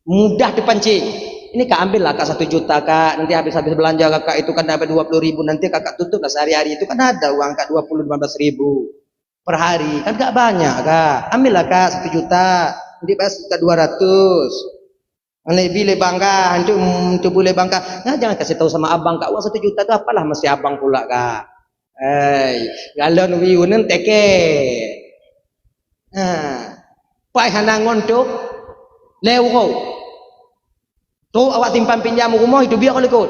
Mudah dipancing. Ini kak ambillah kak satu juta kak, nanti habis-habis belanja kakak itu kan dapat dua puluh ribu, nanti kakak tutuplah sehari-hari itu kan ada uang kak dua puluh lima belas ribu per hari, kan gak banyak kak. Ambillah kak satu juta, nanti bayar sekitar dua ratus. Nanti beli bangga, untuk untuk boleh bangga. Nah, jangan kasih tahu sama abang kak, uang satu juta itu apalah masih abang pula kak. Hai, galon wiuneun teke. Ha. Pai hana ngon tu. Lé uroe. Tu awak simpan pinjam rumoh itu biar likot.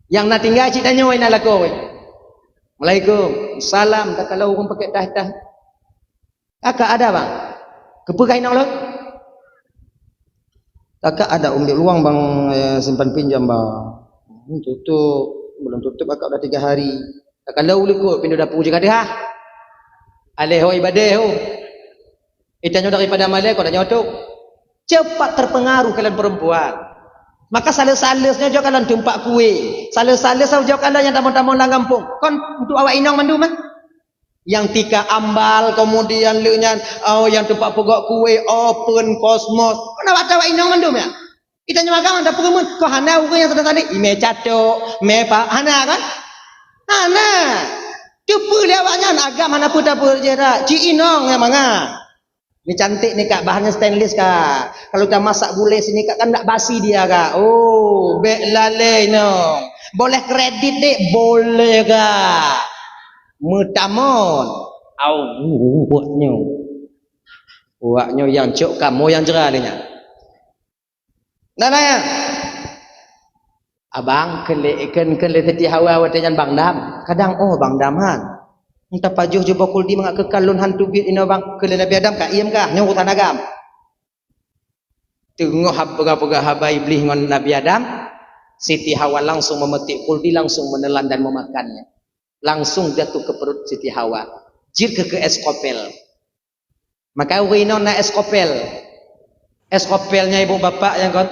Yang na tinggal cit tanyoe na lakoe. Assalamualaikum. Salam tak kalau urang pakai tah-tah. Kakak ada bang. Kepeugah inong lôn? Kakak ada umbik luang bang, eh, simpan pinjam bang. Hmm, tutup, belum tutup kakak udah tiga hari. Kakak lau likot pintu dapur je kadeh ah. Aleh hoi badeh ho. Itanyoe daripada malée kau dah nyotok. Cepat terpengaruh kalian perempuan. Maka sales-sales nyoe jok kalian tumpak kue. Sales-sales jok kalian yang tamu-tamu lam gampong. Kon untuk awak inong mandum ah. Yang tika ambal, kemudian leuh nyan, oh, yang tempat pegok kue, open cosmos. Mana awak tahu inong mandum ya? Kita nyoe agam ada perumun, kok hana ureueng yang sedang tadi, ime catok, me pa, hana kan? Hana. Teupeu lé awak nyan agam hana peue tapeu je dah. Ci inong yang manga. Ni cantik ni kak, bahannya stainless kak. Kalau kita masak gulai sini kak kan tak basi dia kak. Oh, bek lalai no. Boleh kredit dek, boleh kak. Meutamon. Au, uaknyo. Uaknyo yang cok kamu yang jera dia. Nah, nah ya. Abang, kele, ken, kele Siti Hawa watée nyan Bang Dam. Kadang, oh, Bang Dam han. Entah pajoh jubah kuldi mangat kekal lôn hantu biet inoe bang. Kele Nabi Adam ka iem kah? Nyoe urusan agam. Teungoh hab-, peugah-peugah haba Iblih ngon Nabi Adam, Siti Hawa langsung memetik kuldi, langsung menelan dan memakannya. Langsung jatuh ke perut Siti Hawa. Jir ke, ke es kopel. Maka ureueng inong na es kopel. Es kopelnya ibu bapak yang kon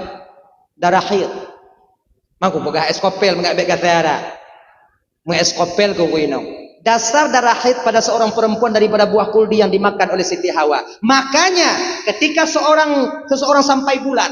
darah haid. Maka peugah es kopel mengabek kata ada. Meng es kopel ke ureueng inong. Dasar darah haid pada seorang perempuan daripada buah kuldi yang dimakan oleh Siti Hawa. Makanya ketika seorang seseorang sampai bulan,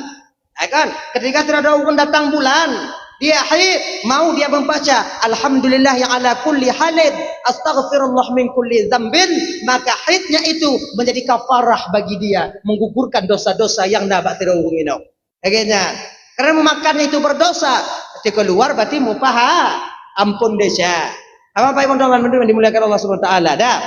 ya kan? Ketika tidak ada ureueng datang bulan, Dia haid, mau dia membaca, "Alhamdulillahi ala kulli halin, astaghfirullah min kulli dzambin," maka haidnya itu menjadi kafarah bagi dia, menggugurkan dosa-dosa nyang na bak sidroe ureuëng inong. Lagée nyan. Karena memakan itu berdosa, ketika luar berarti mupaha, ampun desya. Apa Bapak Ibu teman-teman yang dimuliakan Allah Subhanahu wa taala, dah.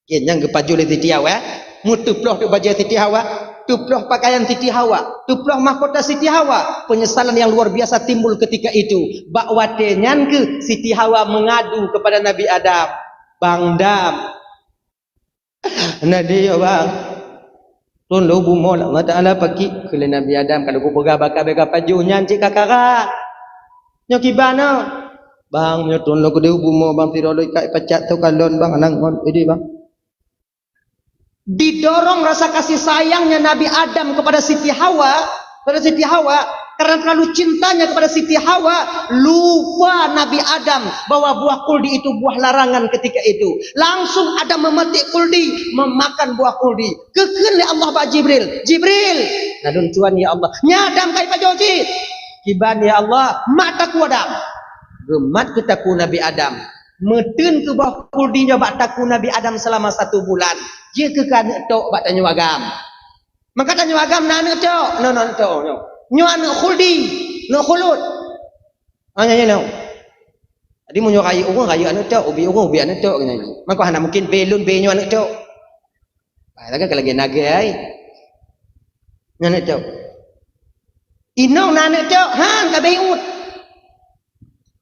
Oke, nyang geupajoh lé Siti Hawa, eh? Meuteuploh teuk bajée Siti Hawa, teuploh pakaian Siti Hawa, teuploh mahkota Siti Hawa. Penyesalan yang luar biasa timbul ketika itu. Bak watée nyan keuh Siti Hawa mengadu kepada Nabi Adam, "Bang Dam, na di yo bang, tun lôn bumoe Allah Taala paki." Kheun lé Nabi Adam, "Ka lôn kupeugah baka bèk ka pajoh nyan cit ka karat. Nyoe kiban na." "Bang, nyoe tun lôn keudeh bumoe bang, sidroe lôn ikat pacak teuh kalon bang, anang ngon ideh bang." Didorong rasa kasih sayangnya Nabi Adam kepada Siti Hawa, kepada Siti Hawa, karena terlalu cintanya kepada Siti Hawa, lupa Nabi Adam bahwa buah kuldi itu buah larangan ketika itu. Langsung Adam memetik kuldi, memakan buah kuldi. Geukheun lé Allah bak Jibril, "Jibril!" "Na lôn tuan ya Allah." "Nyan Adam ka ipajoh cit." "Kiban ya Allah?" "Mat takue Adam." Geumat keu takue Nabi Adam. Meuteun keu boh kuldi nyoe bak takue Nabi Adam selama satu bulan. Jeuet keu keu aneuëk tok bak tanyoe agam. Maka tanyoe agam na aneuëk tok, nyoe, nyoe aneuëk tok, nyoe. Nyoe aneuëk khuldi, aneuëk khulud. Ah, nyoe, nyoe, nyoe. Jadi meunyoe rayeuk ureuëng, rayeuk aneuëk tok, ubit ureuëng, ubit aneuëk tok, nyoe. Maka hana mungkin bée lôn, bée nyoe aneuëk tok. Ah, lagée ka lagée nagée ai. Nyoe aneuëk tok. Inong na aneuëk tok, han ka beuingat.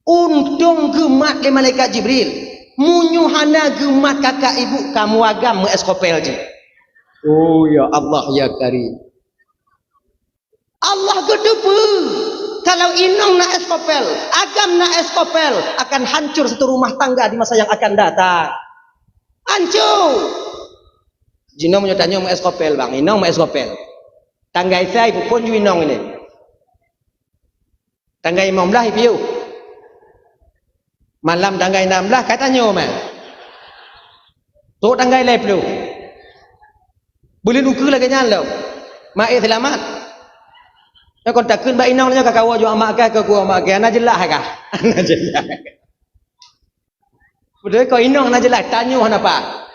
Untông geumat lé malaikat Jibril. Meunyoe hana geumat kakak ibu, kamoe agam meu-eskopel jih. Oh ya Allah ya Karim. Allah geuteupeue, kalau inong na eskopel, agam na eskopel, akan hancur satu rumah tangga di masa yang akan datang. Hancur. Jinoe meunyoe tanyoe meu-eskopel bang, inong meu-eskopel. Tanggai sai pukon ju inong ini. Tanggai limong blaih ipiôh. Malam tanggai enam blaih ka tanyoe mah. Trok tanggai lhée ploh. Buleuen ukeue lagée nyan lom. Maé seulamat. Nyoe kon takheun bak inong nyoe ka kawoe jok amak kah, ka kuwoe amak kah, na jeulaih kah? Na jeulaih. Padahai keu inong na jeulaih, tanyoe hana paih.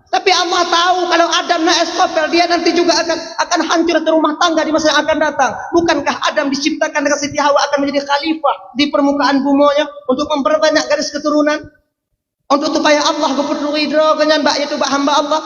Tapi Allah tahu kalau Adam na eskopel, dia nanti juga akan, akan hancur satu rumah tangga di masa yang akan datang. Bukankah Adam diciptakan dengan Siti Hawa akan menjadi khalifah di permukaan bumoe nyoe untuk memperbanyak garis keturunan? Untuk supaya Allah geupeuturoe droe geuh nyan bak, yaitu bak hamba Allah.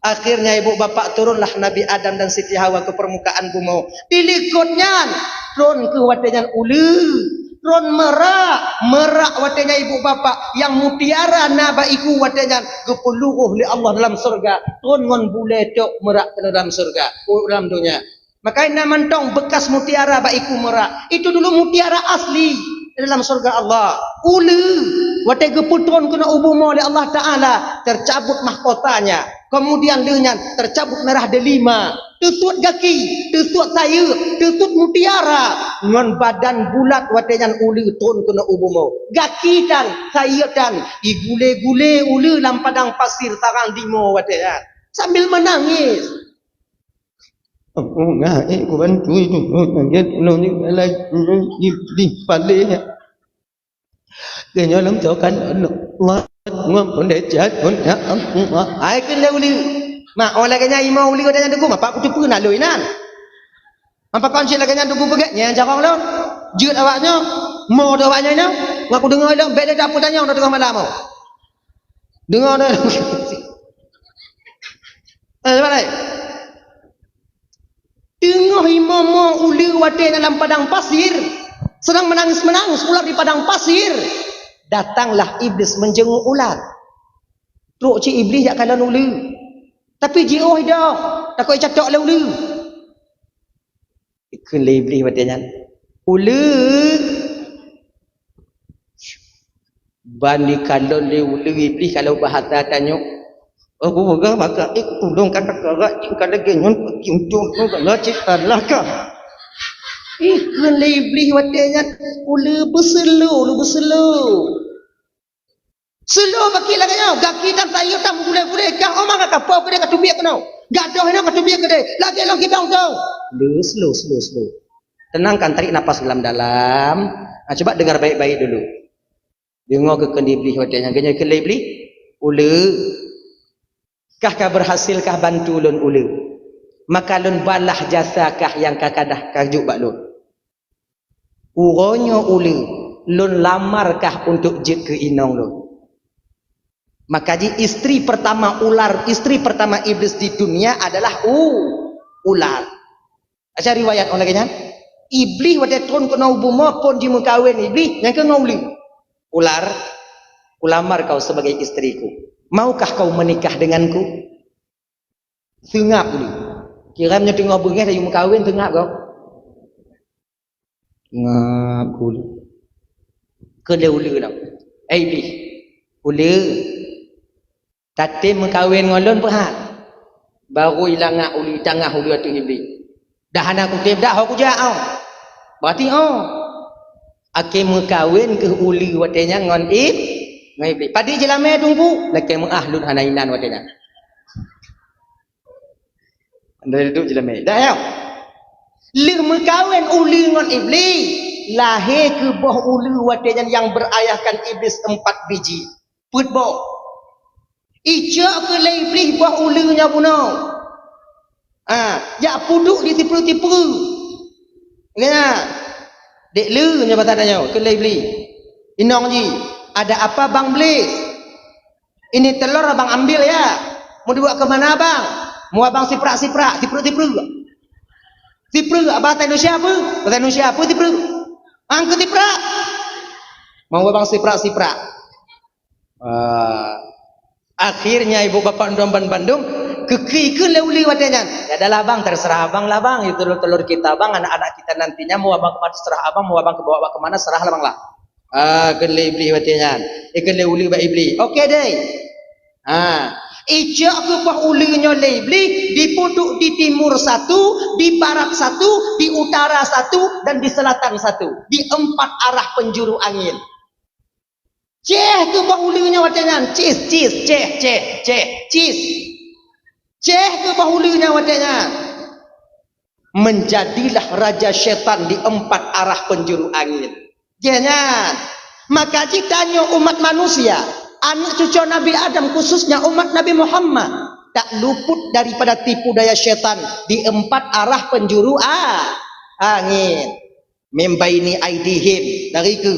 Akhirnya ibu bapak turunlah Nabi Adam dan Siti Hawa ke permukaan bumoe. Di likot nyan, tron keuh watée nyan uleue, tron meurak, meurak watée nyan ibu bapak nyang mutiara na bak iku watée nyan geupeuluroh lé Allah dalam syeuruga, tron ngon bulée tok meurak keunoe dalam syeuruga, dalam donya. Maka na mantong bekas mutiara bak iku meurak. Itu dulu mutiara asli di dalam syeuruga Allah. Uleue, watée geupeutron keunoe u bumoe lé Allah Taala, tercabut mahkotanya. Kemudian lheueh nyan tercabut darah delima, teusuet gaki, teusuet sayeuep, teusuet mutiara, ngon badan bulat watée nyan uleue tron keunoe u bumoe. Gaki tan, sayeuep tan, igule-gule uleue lam padang pasir sarang dimoe watée nyan. Sambil menangis. Aku ngai ku bantu itu, nangis ulun ni lagi di, di palih. Dia nyolong tokan Allah, ngam pun dia jat pun ya Allah. Ai keu lé uleue. Mak, oh lagée nyan imong uleue ada nyang duku, bapak ku teupeu na loi nan. Apa kon cit lagée nyan duku peugét, nyang jarong lom. Jeuet awak nyoe, mo do awak nyoe nyoe. Ngaku deungoe lom, bék lé dapur tanyong dah tengah malam. Deungoe nyoe. Eh, cuba laén. Teungoh imomo uleue watée nyan lam padang pasir, sedang menangis-menangis ular di padang pasir. Datanglah iblis menjenguk ular. Trok cit iblis jak kalon uleue. Tapi jiôh idong, takot jicatok lé uleue. Kheun lé iblis watée nyan, "Uleue." Ban jikalon lé uleue iblis kalau bahasa tanyoe. Oh, peugah maka, "Eh, ulôn ka takarat, ka lagée nyoe, peuki untông nyoe, ka na cit salah ka." Ih, kheun lé iblis watée nyan, "Uleue beuseulo, uleue beuseulo." Seulo baki lagée nyoe, gaki dan sayeuep tan gulée-gulée, kah oma ka kapô keudeh ka teubiet keunoe. Gadôh inoe ka teubiet keudeh, lagée lôn kibang dong. Lé, seulo, seulo, seulo. Tenangkan, tarik napas dalam-dalam. Nah, cuba dengar baik-baik dulu. Deungoe keu kheun Iblih watée nyan, geunyoe kheun lé Iblih, "Uleue, kah ka berhasil kah bantu lôn uleue? Maka lôn balah jasa kah nyang ka kadah ka jok bak lôn. Uroe nyoe uleue, lôn lamar kah untuk jeuet keu inong lôn." Maka ji istri pertama ular, istri pertama iblis di dunia adalah u-, ular. Aca riwayat orang lagée nyan, Iblih watée tron keunoe u bumoe phon jimeukawen Iblih nyang keu ngon uleue. "Ular, kulamar kau sebagai istriku. Maukah kau menikah denganku?" Seungab uleue. Kira nyoe teungoh beungéh laju meukawen, seungab kau. Seungab uleue. Keu lé uleue nyoe. "Eh Iblih, uleue, tatem meukawen ngon lôn peuhat?" Baru ilangak uleue, tangah uleue ateueh Iblih. "Dah hana kutem dak ho kujak oh." Berarti oh. Akhé meukawen keuh uleue watée nyan ngon Ib-, ngon Iblih. Padit jeulamé teungku, lakée meuah lôn hana inan watée nyan. Andai duek jeulamé. Dah ya? Lheueh meukawen uleue ngon Iblih, lahé keuh boh uleue watée nyan nyang berayahkan Iblis empat biji. Peuet boh. Icok keuh lé Iblih boh uleue nyoe bunoe. Ah, jak peuduek di sipeue-sipeue. Nyan. Dek le nyoe basa tanyoe keu lé Iblih. "Inong ji, ada apa Bang Blis? Ini telur Abang ambil ya. Mau dibawa ke mana Abang?" "Mau Abang siprak-siprak, sipeue-sipeue." "Sipeue, bahasa Indonesia apa?" "Bahasa Indonesia apa sipeue?" "Angka siprak." "Mau Abang siprak-siprak." Ah, akhirnya ibu bapak ndom ban bandum, keu-keu keu lé uleue watée nyan. "Ya dah lah Bang, terserah Abang lah Bang, itu telur-telur kita Bang, anak-anak kita nantinya mau Abang ke mana terserah Abang, mau Abang ke bawa ke mana serah lah Bang lah." Ah, keu lé Iblih watée nyan. Eh, keu lé uleue bak Iblih. Oke deh. Ha, icok keuh boh uleue nyoe lé Iblih, dipeuduek di timur satu, di barat satu, di utara satu, dan di selatan satu. Di empat arah penjuru angin. Céh keuh boh uleue nyan watée nyan, cis, cis, céh, céh, céh, cis. Céh keuh boh uleue nyan watée nyan. Menjadilah raja syaitan di empat arah penjuru angin. Jih nyan. Maka jih tanyoe umat manusia, aneuk cucoe Nabi Adam, khususnya umat Nabi Muhammad, tak luput daripada tipu daya syaitan di empat arah penjuru a-, angin. "Mim baini aidihim," dari ke,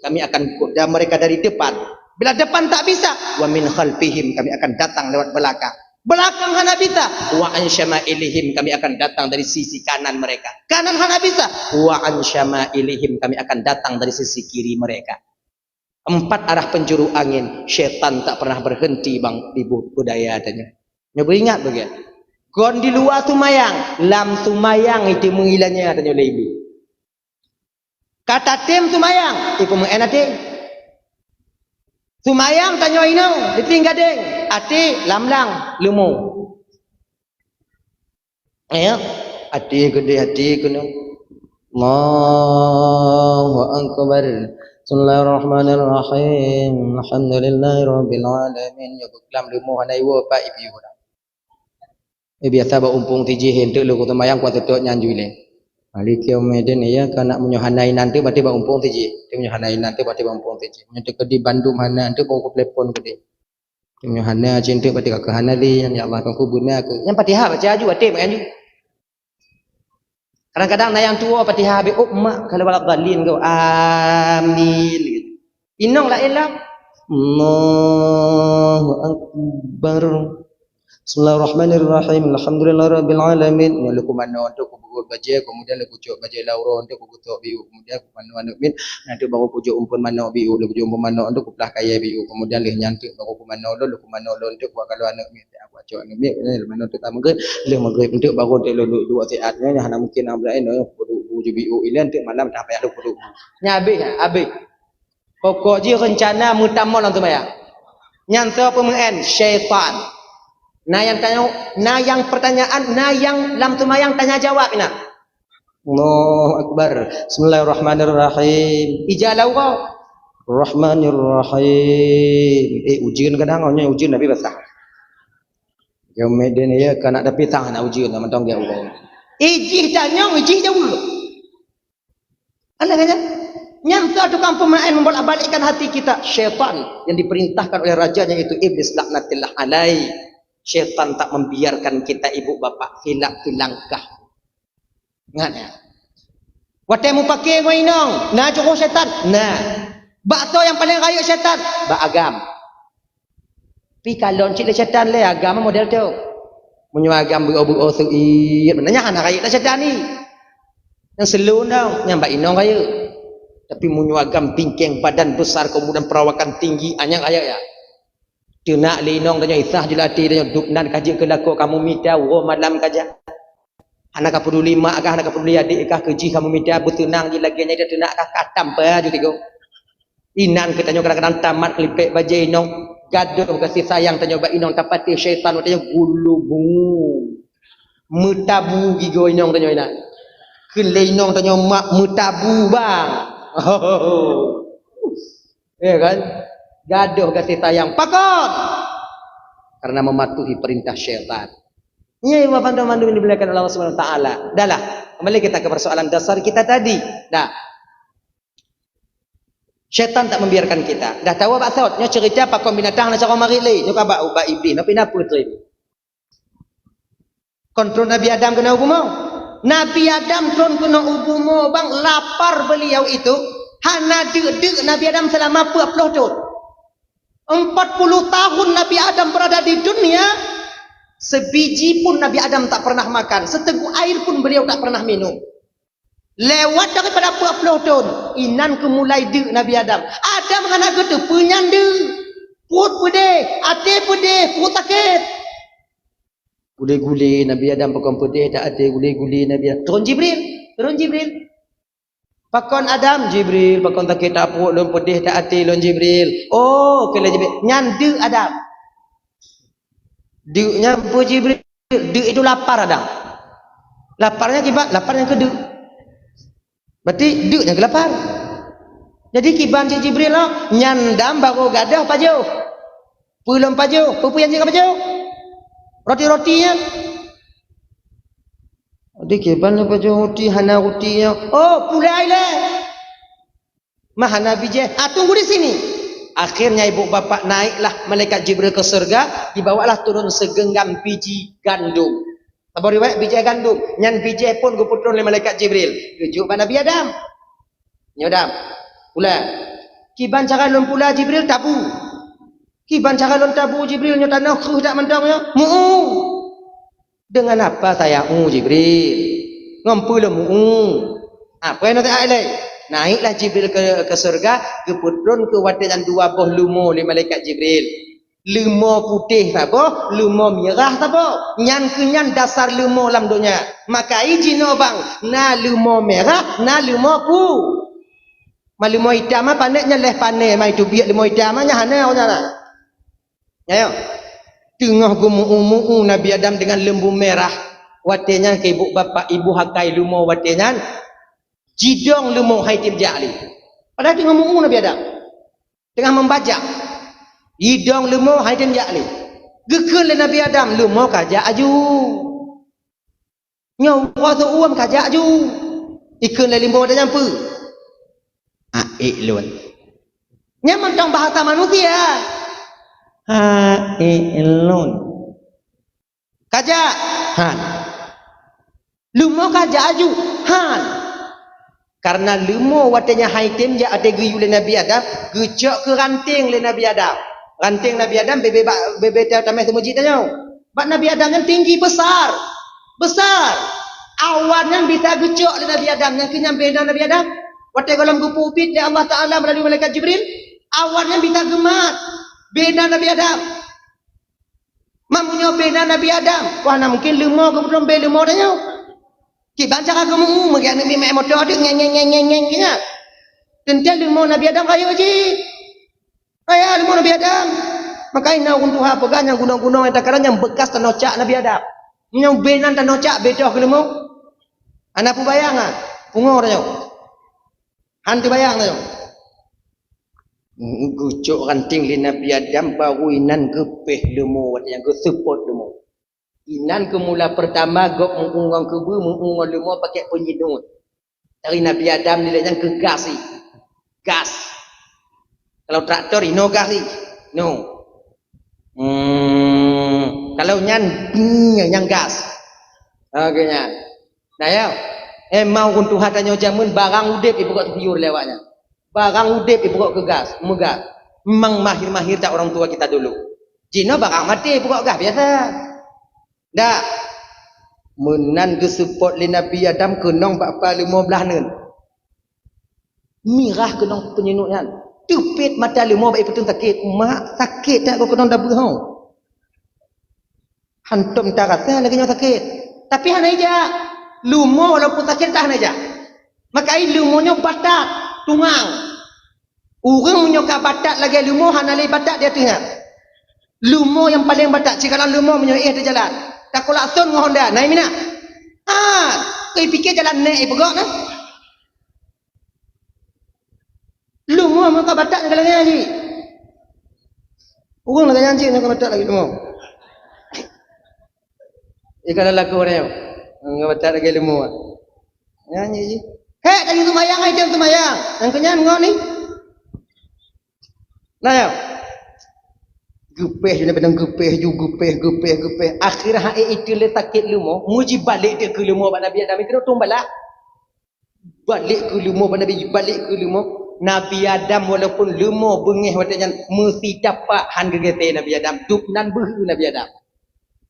kami akan goda mereka dari depan. Bila depan tak bisa, "Wa min khalfihim," kami akan datang lewat belakang. Belakang hana bisa, "Wa an syama'ilihim," kami akan datang dari sisi kanan mereka. Kanan hana bisa, "Wa an syama'ilihim," kami akan datang dari sisi kiri mereka. Empat arah penjuru angin, syaitan tak pernah berhenti bang ibu budaya tanya. Nyoe beringat bagian. Kon di luwa seumayang, lam seumayang itu mengilanya tanya lé ibu. Ka tatem seumayang, ipeumeu'en até. Seumayang tanyoe inoe, di pieng gadeng, até lam lang, leumo. Ya, até keudeh, até keunoe. Allahu Akbar. Bismillahirrahmanirrahim. Alhamdulillahirabbil alamin. Ya, buklam leumo hana iwoe, Pak, ipiu dah. Eh, biasa bak umpung tijih, enteuk lôn kuseumayang kuat teutôt nyan jui lé. Maliki yaumiddin, iya ka nak meunyoe hana inan teuk, berarti bak umpung tijih. Teuk meunyoe hana inan teuk, berarti bak umpung tijih. Meunyoe teuk keudi bandum hana enteuk, baru kutelepon keudi. Teuk meunyoe hana cit enteuk, berarti ka keu hana lé, ya Allah, ka kubeuna keu. Nyang Fatihah baca aju, até makan aju. Kadang-kadang na nyang tuwoe Fatihah habéh, "Oh, mak, kalau wala dhalin kau. Amin," gitu. Inong laén lah. Allahu Akbar. Bismillahirrahmanirrahim. Alhamdulillahirabbil alamin. Nyoe leuku manoe tu kubeugot bajée, kemudian leuku cok bajée lauro tu kugeusok biu, kemudian kumanoe aneuk miet. Nah, tu baru kujok umpon manok biu, leuku jok umpon manok tu kuplah kayée biu, kemudian lheueh nyan tu baru kumanoe lôn, leuku manoe lôn tu kuwak kaloe aneuk miet. Aku acok aneuk miet, eh, manoe tu ka maghrib, lheueh maghrib tu baru tu lôn duek siat nyoe, hana mungkin ang beurai nyoe, kudu kuju biu ilan tu malam dah payah lôn kudu. Nya habéh, habéh. Pokok jih reuncana meutamong lam seumayang. Nyan soe peumeu'en? Syaitan. Na nyang tanya, na nyang pertanyaan, na nyang lam seumayang tanya jawab inan. Allahu Akbar. Bismillahirrahmanirrahim. Ija laura. Rahmanirrahim. Eh, ujeuen kadang, nyoe ujeuen Nabi basah. Yaumidin, ya, ka nak tapi tang nak ujeuen, mantong ya Allah. Ijih tanyong, ijih jaweueb. Aneh kan? Nyang tu tukang pemain membolak-balikkan hati kita. Syaitan yang diperintahkan oleh rajanya, yaitu iblis laknatillah alaih. Syaitan tak membiarkan kita ibu bapak hilap di langkah. Ingat ya. Watée mupake ngon inong, na cukôh syaitan. Nah. Bak soe nyang paleng rayeuk syaitan? Bak agam. Pi kalon cit lé syaitan lé agam model tu. Meunyoe agam beuo-beuo seuiet, meunan nyan hana rayeuk lé syaitan ni. Nyang seuleueng dong, nyang bak inong rayeuk. Tapi meunyoe agam bingkeng, badan besar, kemudian perawakan tinggi, ah, nyan rayeuk ya. Teunak lé inong tanyoe, isah jeuet até tanyoe, dub nan ka jeuet keu lakoe, kamoe mita uroe malam ka jak. Hana ka peuduli mak kah, hana ka peuduli adék kah, keu jih kamoe mita beuteunang jih lagée nyan, teunak kah ka tam paju tigo. Inan keu tanyoe kadang-kadang tamat keulipek bajée inong, gadôh gaséh sayang tanyoe bak inong, tapatéh syaitan watée nyoe gulubu. Meutabu gigoe inong tanyoe inan. Kheun lé inong tanyoe mak meutabu bang. Ya kan? Gadôh gaséh sayang. Pakon? Karena mematuhi perintah syaitan. Nyoe banmandum-mandum yang dimuliakan Allah Subhanahu Wa Taala. Dahlah, kembali kita ke persoalan dasar kita tadi. Dah. Syaitan tak membiarkan kita. Dah tahu bak saut. Nyoe cerita pakon binatang na cara marit lé. Nyoe ka bak, bak iblis. Tapi na peue lé? Kon tron Nabi Adam keunoe u bumoe. Nabi Adam tron keunoe u bumoe bang, lapar beliau itu, hana deuk-deuk Nabi Adam selama peuet ploh thon. Empat puluh tahun Nabi Adam berada di dunia, sebiji pun Nabi Adam tak pernah makan, seteguk air pun beliau tak pernah minum. Lewat daripada peuet ploh thon, inan keu mulai deuk Nabi Adam. Adam hana geuteupeue nyan deuk. Peuet peudeh, até peudeh, peuet sakét. Gule-gule Nabi Adam pakon peudeh that até, gule-gule Nabi Adam. Turun Jibril, turun Jibril. Pakon Adam? Jibril, pakon sakét that peuet lôn, peudeh that até lôn, Jibril. Oh, kheun lé Jibril, nyan deuk Adam. Deuk nyan peue Jibril? Deuk itu lapar Adam. Lapar nyan kiban, lapar nyan keu deuk. Berarti deuk nyan keu lapar. Jadi kiban cit Jibril, oh, nyan Adam baru gadôh pajoh. Peue lom pajoh? Peue-peue nyang jeuet ka pajoh? Roti-roti nyan. Jadi kiban lom pajoh roti, hana roti nyan. Oh, pulai lé. Mah hana bijéh. Ah, tunggu di sini. Akhirnya ibu bapak naiklah malaikat Jibril ke surga, dibawalah turun segenggam biji gandum. Saboh riwayat bijéh gandum, nyan bijéh pun geupeutron lé malaikat Jibril. Geujok bak Nabi Adam. Nyoe Adam, pula. Kiban cara lôn pula Jibril tabu. Kiban cara lôn tabu Jibril nyoe tanoh kreueh that mantong nyoe. Mu-u. Dengan apa saya u Jibril? Ngon peue lôn mu-u? Apa nyang teuka ilée? Naiklah Jibril ke, ke surga, geupeutron keu watée nyan dua boh leumo lé malaikat Jibril. Leumo putéh saboh, leumo mirah saboh. Nyan keu nyan dasar leumo lam donya. Maka i jinoe bang, na leumo mirah, na leumo pu-, ma leumo itam ma panéh nyan leh panéh ma itu biet leumo itam ma nyan hana nyan lah. Nyoe, teungoh geumeu-u-meu Nabi Adam deungon lembu merah. Watée nyan keu ibu bapak ibu hakai leumo watée nyan, jidong leumo hai tem jak lé. Padahai teungoh meu-u Nabi Adam. Teungoh membajak. Jidong leumo hai tem jak lé. Geukheun lé Nabi Adam, leumo ka jak aju. Nyoe uroe seuuem ka jak ju. Ikheun lé limbo tanyong peue? Aék lôn. Nyan mantong bahasa manusia. Aék lôn. Ka jak? Han. Leumo ka jak aju? Han. Karena leumo watée nyan hai tem jak watée geuyue lé Nabi Adam, geucok keu ranting lé Nabi Adam. Ranting Nabi Adam bebe bak, bebe ta-, tameh seumeujid tanyoe. Bak Nabi Adam nyan tinggi, besar. Besar. Awan nyan bisa geucok lé Nabi Adam, nyan keuh nyan bena Nabi Adam. Watée gohlom geupeubiet lé Allah Taala meulalu malaikat Jibril, awan nyan bisa geumat, bena Nabi Adam. Meunyoe bena Nabi Adam, wah, na mungkin leumo geupeudong bée leumo tanyoe. Kiban cara geumeu-u, meugiat neubi meu'é moto deuek ngeng, ngeng, ngeng, ngeng, ngeng, ngeng, nyan. Teuntée leumo Nabi Adam rayeuk jih. Kaya leumo Nabi Adam. Makajih na ureuëng tuha peugah nyang gunong-gunong nyang takalon nyang beukas tanoh cak Nabi Adam. Nyang bée nan tanoh cak beudôh keu leumo. Hana peubayang ah, pungo tanyoe. Han teubayang tanyoe. Geucok ranting lé Nabi Adam, baru inan geupéh leumo, watée nyan geuseupôt leumo. Inan keu mula peurtama gob meu-u ngon keubeue, meu-u ngon leumo pakék peunyinut. Dari Nabi Adam dilèe nyan keu gas jih. Gas. Kalau traktor, inoe gas jih. Inoe. Hmm, kalau nyan, nyang gas. Oke, nyan. Nah, ya. Emang ureueng tuha tanyoe jameun barang udép ipeugöt keu piôh lé awak nyan. Barang udép ipeugöt keu gas, meugas. Memang mahir-mahir that orang tua kita dulu. Jinoe barang maté ipeugöt gas biasa. Dak. Meunan geuseupôt lé Nabi Adam keunong bak pa leumo blaih neuen. Mirah keunong peunyunuek nyan. Teupet mata leumo bak ipeuteun sakét. "Mak, sakét that goe keunong dabeuh ho." Hantom tarasa lagèe nyoe sakét. Tapi hana ijak. Leumo walaupun sakét, tak hana ijak. Maka leumo nyoe batat, tungang. Ureueng meunyoe ka batat lagèe leumo, hana lé batat di ateueh nyan. Leumo nyang paleng batat, sigohlom leumo meunyoe éh teujalan. Takolak sôn ngon honda, na imina. Ah, keu ipike jalan nèk ipeugöt na. Leumo meunyoe ka batat ngon lagèe nyan jih. Ureueng lagèe nyan jih, nyoe ka batat lagèe leumo. Ikan lelaku orang nyoe. Ngon batat lagèe leumo. Nyan jih. Hek, tanyoe seumayang, ai tem seumayang. Nyang keu nyan ngon ni. Nah, ya. Geupéh ju, Nabi Adam geupéh ju, geupéh, geupéh, geupéh. Akhé hai itu lé sakét leumo, muji balek dia keu leumo bak Nabi Adam. Itu tu balak. Balek keu leumo bak Nabi, balek keu leumo. Nabi Adam walaupun leumo beungéh watèe nyan, meusi tapak han geugèsé Nabi Adam. Dub nan beuhe Nabi Adam.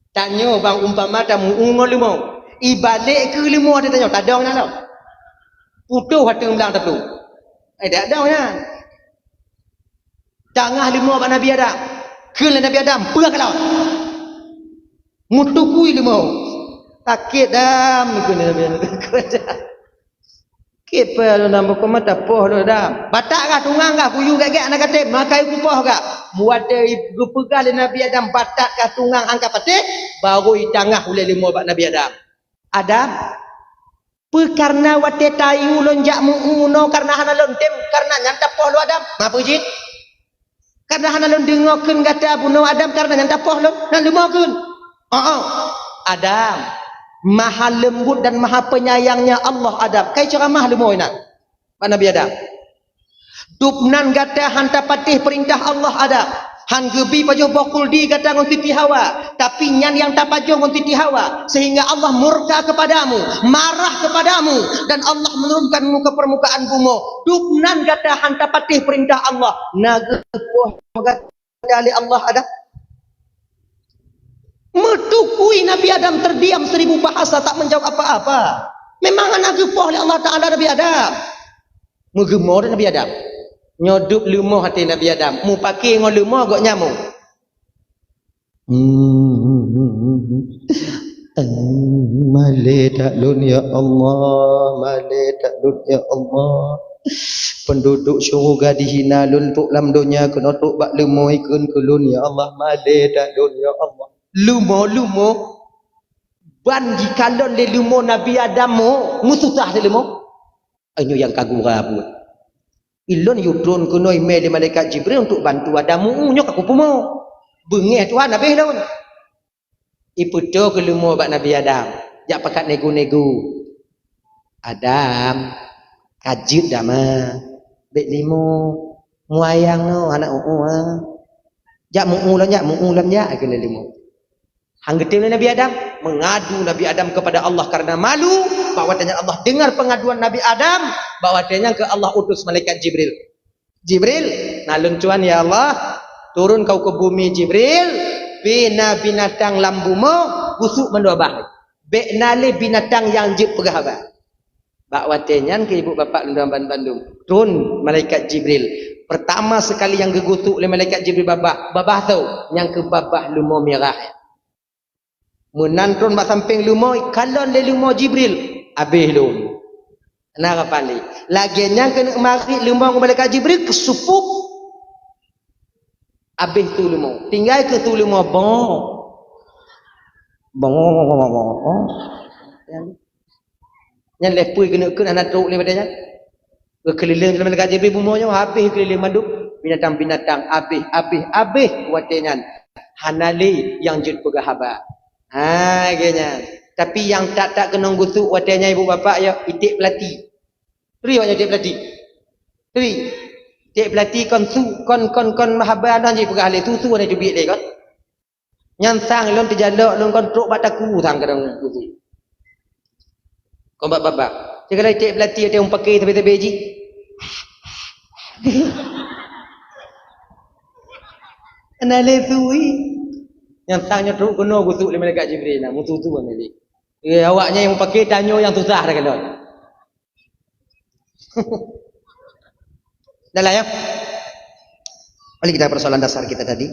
Tanyoe bang umpama tamu'ue ngon leumo. Ibalek keu leumo watèe tanyoe, tadong nyan lom. Putôh ateueh blang taplueng. Eh, dak dong nyan. Tangah leumo bak Nabi Adam. Kheun lé Nabi Adam, "Peue kalon?" Meutukui leumo. "Sakét, Adam," kheun lé Nabi Adam. "Kipeue lôn Adam, bukon mata poh lôn Adam. Batat kah, tungang kah, kuyue gèt-gèt hana ka tem, meukayu kupoh kah." Watèe geupeugah lé Nabi Adam, "Batat kah, tungang han ka patéh," baru itangah ulèe leumo bak Nabi Adam. "Adam, peue kareuna watèe tayue lôn jak mu'ue bunoe kareuna hana lôn tem, kareuna nyan tapoh lôn Adam? Ma peue jih? Kareuna hana lôn deungoe kheun gata bunoe Adam, kareuna nyan tapoh lôn, nyan leumo kheun." "Oh, oh. Adam, maha leumbut dan maha penyayangnya Allah, Adam." Kai ceuramah leumo inan bak Nabi Adam. "Dub nan gata han tapatéh peurintah Allah, Adam. Han geubi pajoh boh khuldi gata ngon Siti Hawa. Tapi nyan nyang tapajoh ngon Siti Hawa, sehingga Allah murka kepadamu, marah kepadamu, dan Allah menurunkanmu ke permukaan bumoe. Dub nan gata han tapatéh peurintah Allah, na geupoh gata lé Allah, Adam." Meutukui Nabi Adam terdiam seribu bahasa, tak menjawab apa-apa. Memang hana geupoh lé Allah Taala Nabi Adam. Meugeumoe Nabi Adam. Nyoe dub leumo até Nabi Adam. Mupake ngon leumo gobnyan mo. "Malèe that lôn, ya Allah, malèe that lôn, ya Allah. Penduduk syeuruga dihina lôn, trok lam donya keunoe trok bak leumo ikheun keu lôn, ya Allah, malèe that lôn, ya Allah." Leumo, leumo. Ban jikalon lé leumo Nabi Adam mo, meususah lé leumo. Nyoe nyang ka gura buet. Ilôn yue tron keunoe imè lé malaikat Jibril untuk bantu Adam mu'ue, nyoe ka kupeumo. Beungèh Tuhan habéh lôn. Ipeutoe keu leumo bak Nabi Adam, jak pakat nego-nego. "Adam, ka jeuet dama, bèk leumo, muayang nyoe hana u'ue, ah. Jak mu'ue lom jak, mu'ue lom jak," kheun lé leumo. Han geutem lé Nabi Adam, mengadu Nabi Adam kepada Allah karena malu, bahwa watèe nyan Allah dengar pengaduan Nabi Adam, bahwa watèe nyan keu Allah utus malaikat Jibril. "Jibril, na lôn tuan ya Allah, turun kau ke bumi Jibril, bina binatang lam bumoe, gusuk mandua bah. Bèk na lé binatang nyang jeuet peugah haba." Bak watèe nyan keu ibu bapak lôn ban-, bandum, tron malaikat Jibril. Pertama sekali nyang geugusuk lé malaikat Jibril babah, babah tho, nyang keu babah leumo mirah. Meunan tron bak sampéng leumo, kalon lé leumo Jibril, habéh lôn. Na rapan lé. Lagèe nyan keuneuk marit leumo ngon malaikat Jibril, keusupuk. Habéh su leumo. Tinggai keu su leumo, bong. Bong. Nyan lé peue keuneuk kheun hana trok lé watèe nyan. Geukeulileng lé malaikat Jibril bumoe nyoe, habéh keulileng mandum. Binatang-binatang habéh, habéh, habéh watèe nyan. Hana lé nyang jeuet peugah haba. Ha, lagèe nyan. Tapi nyang that-that keunong gusuk watèe nyan ibu bapak nyoe, iték peulati. Turi awak nyan Cek Peulati. Turi. Cek Peulati kon su, kon, kon, kon haba nan jipeugah lé su, su hana teubiet lé kon. Nyan sang lôn teujalok lôn kon trok bak taku sang kadang kusu. Kon bak babah. Cit ka lheueh Cek Peulati watèe meupaké sabe-sabe jih. Hana lé su. Nyan sang nyoe trok keunoe gusuk lé malaikat Jibril na, meututu hana lé. Eh, awak nyan nyang meupaké tanyoe nyang susah dah keudroe. Dah lah ya. Balik kita persoalan dasar kita tadi.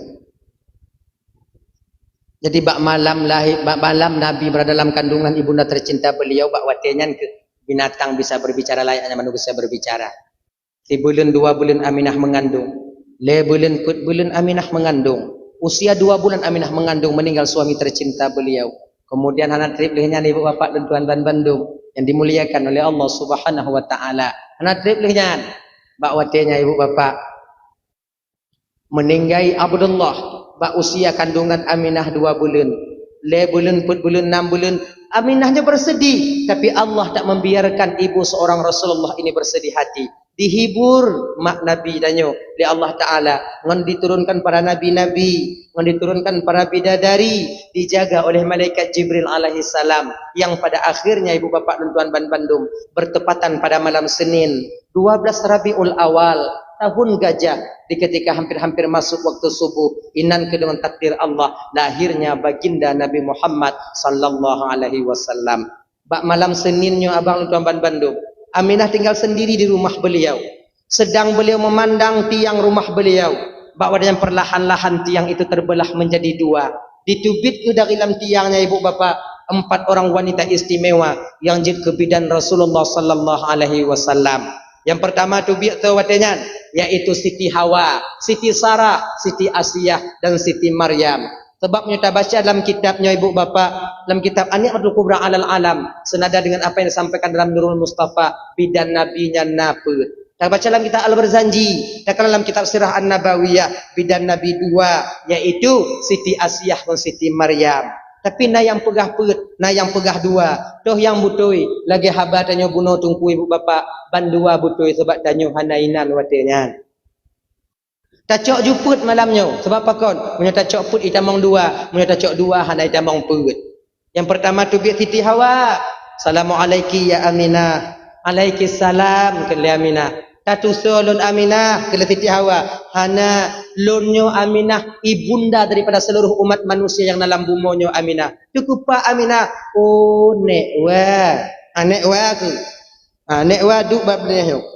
Jadi bak malam lahir, bak malam Nabi berada dalam kandungan ibunda tercinta beliau, bak watèe nyan keuh binatang bisa berbicara layaknya manusia berbicara. Sibuleuen dua buleuen Aminah mengandung, lhèe buleuen peuet buleuen Aminah mengandung. Usia dua bulan Aminah mengandung meninggal suami tercinta beliau. Kemudian hana trép lheueh nyan ibu bapak lôn tuan ban bandum yang dimuliakan oleh Allah Subhanahu wa taala. Hana trép lheueh nyan, bak watèe nyan ibu bapak, meuninggai Abdullah bak usia kandungan Aminah dua buleuen, lhèe buleuen, peuet buleuen, nam buleuen, Aminah nyoe bersedih, tapi Allah tak membiarkan ibu seorang Rasulullah ini bersedih hati. Dihibur mak Nabi tanyoe lé Allah Taala ngon diturunkan para nabi-nabi, ngon diturunkan para bidadari, dijaga oleh malaikat Jibril alaihissalam, yang pada akhirnya ibu bapak lôn tuan ban bandum bertepatan pada malam Senin, dua belas Rabiul Awal, tahun gajah, di ketika hampir-hampir masuk waktu subuh, inan keuh deungon takdir Allah, lahirnya baginda Nabi Muhammad sallallahu alaihi wasallam. Bak malam Senin nyoe abang lôn tuan ban bandum, Aminah tinggal sendiri di rumah beliau. Sedang beliau memandang tiang rumah beliau. Bak watèe nyan perlahan-lahan tiang itu terbelah menjadi dua. Diteubiet keuh dari lam tiang nyan ibu bapak, empat orang wanita istimewa yang jeuet keu bidan Rasulullah sallallahu alaihi wasallam. Yang pertama teubiet tu watèe nyan, yaitu Siti Hawa, Siti Sarah, Siti Asiah, dan Siti Maryam. Sebab meunyoe tabaca lam kitab nyoe ibu bapak, lam kitab An-Ni'matul Kubra alal Alam, senada dengan apa yang disampaikan dalam Nurul Mustafa, bidan Nabi nyan na peuet. Tabaca lam kitab Al-Barzanji, takalon lam kitab Sirah An-Nabawiyah, bidan Nabi dua, yaitu Siti Asiah ngon Siti Maryam. Tapi na nyang peugah peuet, na nyang peugah dua. Toh nyang beutôi, lagèe haba tanyoe bunoe teungku ibu bapak, bandua beutôi sabab tanyoe hana inan watèe nyan. Tacok ju peuet malam nyoe, sabab pakon? Meunyoe tacok peuet itamong dua, meunyoe tacok dua hana itamong peuet. Nyang peurtama teubiet Siti Hawa, "Salamualaiki ya Aminah." "Alaikissalam," kheun lé Aminah. "Tatusoe lôn Aminah," kheun lé Siti Hawa. "Hana, lôn nyoe Aminah, ibunda daripada seluruh umat manusia nyang na lam bumoe nyoe Aminah." "Teukupa Aminah?" "Oh, nèk wa." "Ah, nèk wa keuh." "Ah, nèk wa duek bak binéh nyoe."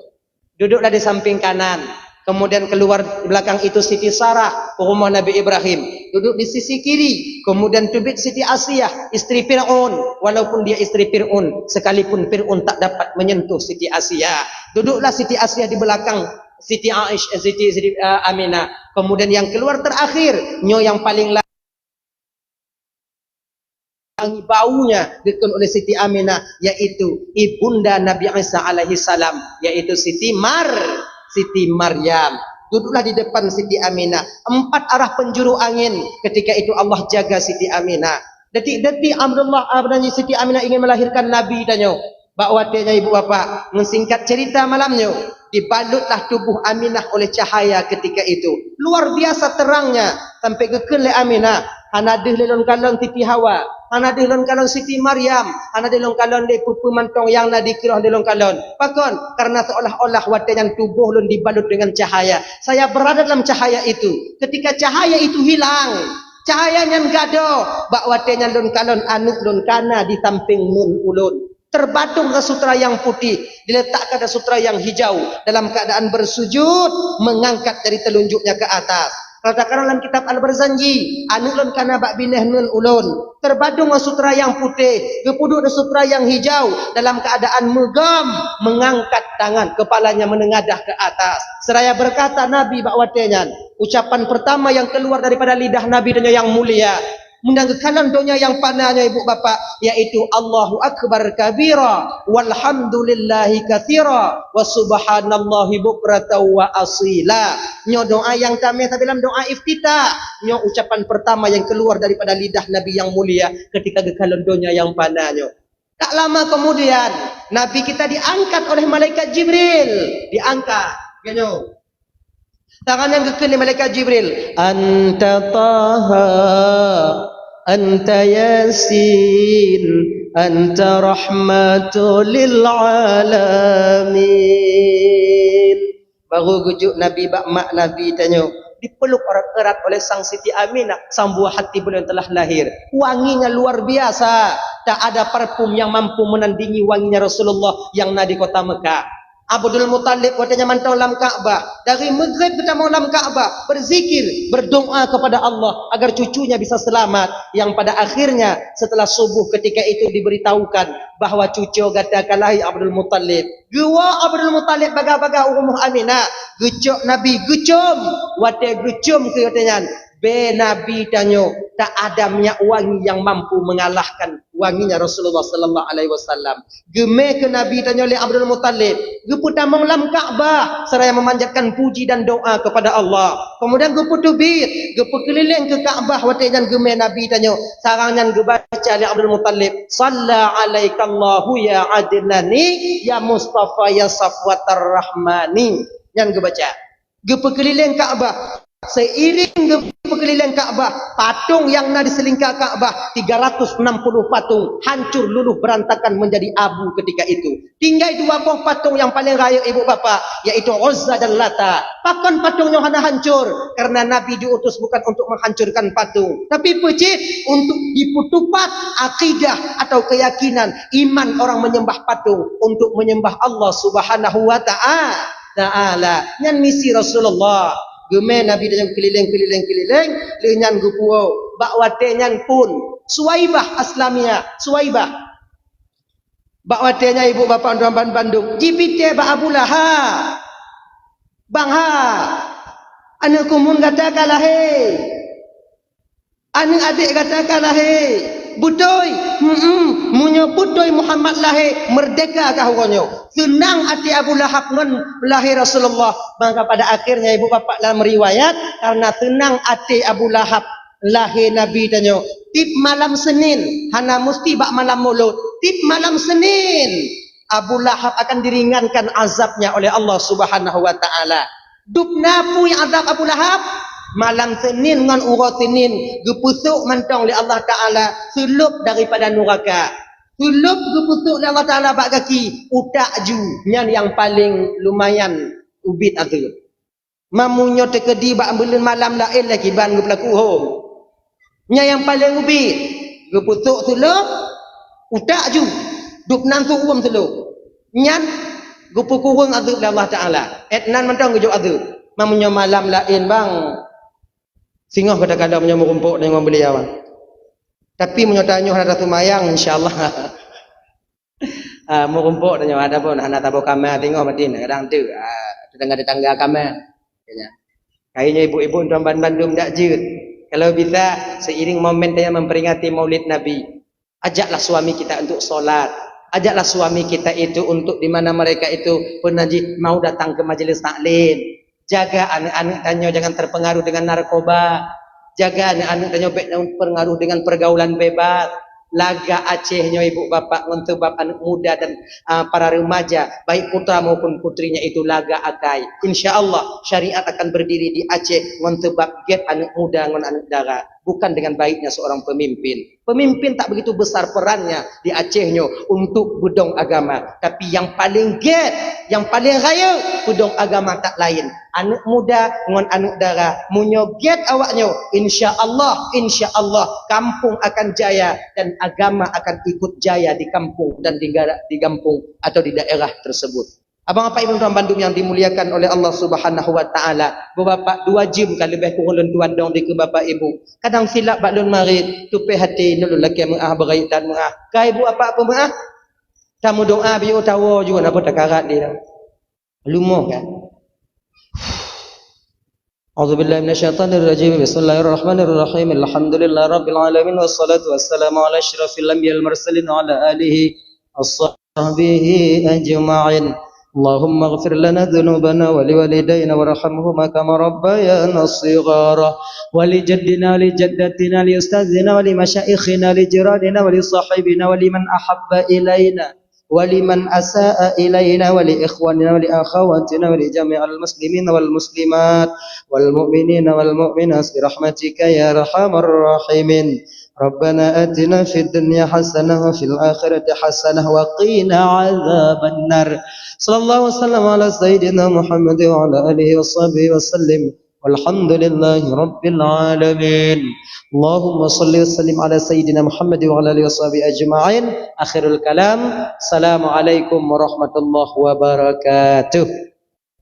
Duduklah di samping kanan. Kemudian keluar di belakang itu Siti Sarah, rumoh Nabi Ibrahim, duduk di sisi kiri. Kemudian teubiet Siti Asiah, istri Fir'aun. Walaupun dia istri Fir'aun, sekalipun Fir'aun tak dapat menyentuh Siti Asiah. Duduklah Siti Asiah di belakang Siti Aisyah, Siti, Siti, eh, Aminah. Kemudian yang keluar terakhir, nyoe yang paling la-, wangi baunya dikheun oleh Siti Aminah, yaitu ibunda Nabi Isa alaihi salam, yaitu Siti Mar-, Siti Maryam. Duduklah di depan Siti Aminah. Empat arah penjuru angin ketika itu Allah jaga Siti Aminah. Detik-detik Abdullah, ah, Siti Aminah ingin melahirkan Nabi tanyoe. Bak watèe nyan ibu bapak, meusingkat cerita malam nyoe, dibalutlah tubuh Aminah oleh cahaya ketika itu. Luar biasa terangnya, sampai geukheun lé Aminah, "Hana deuh lé lôn kalon Siti Hawa, hana deuh lôn kalon Siti Maryam, hana deuh lôn kalon lé peue-peue mantong nyang na dikeue lôn kalon." Pakon? Karena seolah-olah watèe nyan tuboh lôn dibalut dengan cahaya. Saya berada dalam cahaya itu. Ketika cahaya itu hilang, cahaya nyan gadôh, bak watèe nyan lôn kalon aneuk lôn kana di sampéng ngon ulôn. Terbadong dalam sutra yang putih, diletakkan dalam sutra yang hijau, dalam keadaan bersujud, mengangkat jari telunjuknya ke atas. Kalau takalon dalam kitab Al-Barzanji, aneuk lôn kana bak binéh ngon ulôn. Terbadong dalam sutra yang putih, geupeuduek dalam sutra yang hijau, dalam keadaan meugom, mengangkat tangan, kepalanya menengadah ke atas. Seraya berkata Nabi bak watèe nyan, ucapan pertama yang keluar daripada lidah Nabi donya yang mulia, meunyoe geukalon donya nyang pana nyoe ibu bapak, yaitu Allahu Akbar kabira, walhamdulillahi katsira, wa subhanallahi bukratan wa asila. Nyoe doa nyang tamé sabe lam doa iftitah. Nyoe ucapan pertama yang keluar daripada lidah Nabi yang mulia ketika geukalon donya nyang pana nyoe. Tak lama kemudian, Nabi kita diangkat oleh malaikat Jibril. Diangkat. Geutanyoe. Tangan nyang geukheun lé malaikat Jibril. "Anta Taha, anta Yasin, anta rahmatul lil alamin." Baru geujok Nabi bak mak Nabi tanyoe, dipeluk erat-erat oleh sang Siti Aminah, sang buah hati beliau yang telah lahir. Wanginya luar biasa. Tak ada parfum yang mampu menandingi wanginya Rasulullah yang na di kota Mekah. Abdul Muthalib watée nyan mantong lam Ka'bah. Dari Maghrib geutamong lam Ka'bah, berzikir, berdoa kepada Allah agar cucunya bisa selamat. Yang pada akhirnya, setelah subuh ketika itu diberitahukan bahwa cucu gata ka lahé, Abdul Muthalib. Geuwoe Abdul Muthalib bagah-bagah u rumoh Aminah, geucok Nabi, geucom. Watée geucom keu watée nyan, bée Nabi tanyoe tak ada minyak wangi yang mampu mengalahkan wanginya Rasulullah sallallahu alaihi wasallam. Geumé keu Nabi tanyoe lé Abdul Muthalib, geupeutamong lam Ka'bah seraya memanjatkan puji dan doa kepada Allah. Kemudian geupeuteubiet, geupeukeulileng keu Ka'bah watée nyan geumé Nabi tanyoe. Sarang nyan geubaca lé Abdul Muthalib, "Shalla alaikallahu ya Adnani, ya Mustafa, ya Safwatar Rahmani." Nyan geubaca. Geupeukeulileng Ka'bah. Seiring geupeukeulileng Ka'bah, patung yang na di seulingka Ka'bah, tiga ratus enam puluh patung, hancur luluh berantakan menjadi abu ketika itu. Tinggai dua boh patung yang paling rayeuk ibu bapak, yaitu Uzza dan Lata. Pakon patung nyoe hana hancur? Karena Nabi diutus bukan untuk menghancurkan patung, tapi peucit untuk dipeutupat akidah atau keyakinan iman orang menyembah patung untuk menyembah Allah Subhanahu wa ta'a-, Ta'ala. Nyan misi Rasulullah. Geumé Nabi dan keulileng-keulileng-keulileng, lheueh nyan geupuwoe. Bak watée nyan pun Suwaibah Aslamiyah, Suwaibah. Bak watée nyan ibu bapak tuan ban bandum, jipitée bak Abu Lahab. "Bang ha, aneuëk kumun gata ka lahé. Aneuëk adék gata ka lahé. Beutôi? Hmm, meunyoe beutôi Muhammad lahé, meurdeka kah uroe nyoe." Seunang até Abu Lahab ngon lahé Rasulullah. Maka pada akhirnya ibu bapak dalam riwayat, karena seunang até Abu Lahab lahé Nabi tanyoe, tiep malam Senin, hana musti bak malam Mulod, tiep malam Senin Abu Lahab akan diringankan azabnya oleh Allah Subhanahu wa Ta'ala. Dubna peue azab Abu Lahab? Malam Senin ngon uroe Senin geupeusok mantong lé Allah Ta'ala seulôb daripada nuraka. Seulôb geupeusok lé Allah Ta'ala bak gaki, utak ju, nyan nyang paleng lumayan ubit azeub. Meunyoe teukeudi bak buleuen malam laén lé kiban geupeulaku hom. Nyan nyang paleng ubit, geupeusok seulôb, utak ju, dubnan su uem seulôb. Nyan geupeukureueng azeub lé Allah Ta'ala. 'Et nan mantong geujok azeub. Meunyoe malam laén bang, singoh gata kalon meunyoe meurumpok deungon beuliau. Tapi meunyoe tanyoe hana taseumayang, insya Allah. Ah, meurumpok tanyoe, adapun hana saboh kama singoh matin, kadang tu, ah, tetangga-tetangga kama. Ya. Kayaknya ibu-ibu tuan ban bandum dak jeuet. Kalau bisa, seiring momen tanyoe memperingati Maulid Nabi, ajaklah suami kita untuk sholat. Ajaklah suami kita itu untuk di mana mereka itu pernah ji-, mau datang ke majelis taklim. Jaga aneuk-aneuk tanyoe jangan terpengaruh dengan narkoba. Jaga aneuk-aneuk tanyoe bék terpengaruh dengan pergaulan bebas. Lagak Aceh nyoe ibu bapak ngon seubab aneuk muda dan, ah, para remaja, baik putra maupun putrinya itu lagak akai. Insya Allah syariat akan berdiri di Aceh ngon seubab gét aneuk muda ngon aneuk dara, bukan dengan baiknya seorang pemimpin. Pemimpin tak begitu besar perannya di Aceh nyoe untuk beudong agama. Tapi nyang paleng gét, nyang paleng rayeuk beudong agama tak laén. Aneuk muda ngon aneuk dara, meunyoe gét awaknyoe, insya Allah, insya Allah, kampung akan jaya dan agama akan ikut jaya di kampung dan di gara-, di gampong atau di daerah tersebut. Abang apak ibu tuan bandum yang dimuliakan oleh Allah Subhanahu wa Ta'ala, beubapak dua jeuem ka leubeh kureueng lôn tuan dong dikeue bapak ibu. Kadang silap bak lôn marit, tupéh até lôn lakée meu'ah beurayeuk that meu'ah. Ka ibu apak peumeu'ah, tameudoa biôh tawoe ju na peutakarat di dalam. Lumoh kan? A'udzubillahi minasyaitonirrajim. Bismillahirrahmanirrahim. Alhamdulillahirabbil alamin, wassalatu wassalamu ala asyrafil anbiya wal mursalin wa ala alihi washabihi ajma'in. اللهم اغفر لنا ذنوبنا ولوالدينا وارحمهما كما ربيانا صغارا، ولجدنا ولجدتنا ولأستاذنا ولمشايخنا ولجيراننا ولصاحبنا ولمن أحب إلينا ولمن أساء إلينا ولإخواننا ولأخواتنا ولجميع المسلمين والمسلمات والمؤمنين والمؤمنات برحمتك يا أرحم الراحمين. ربنا آتنا في الدنيا حسنة وفي الآخرة حسنة وقنا عذاب النار. صلى الله وسلم على سيدنا محمد وعلى آله وصحبه وسلم. والحمد لله رب العالمين. اللهم صل وسلم على سيدنا محمد وعلى آله وصحبه أجمعين. آخر الكلام. السلام عليكم ورحمة الله وبركاته.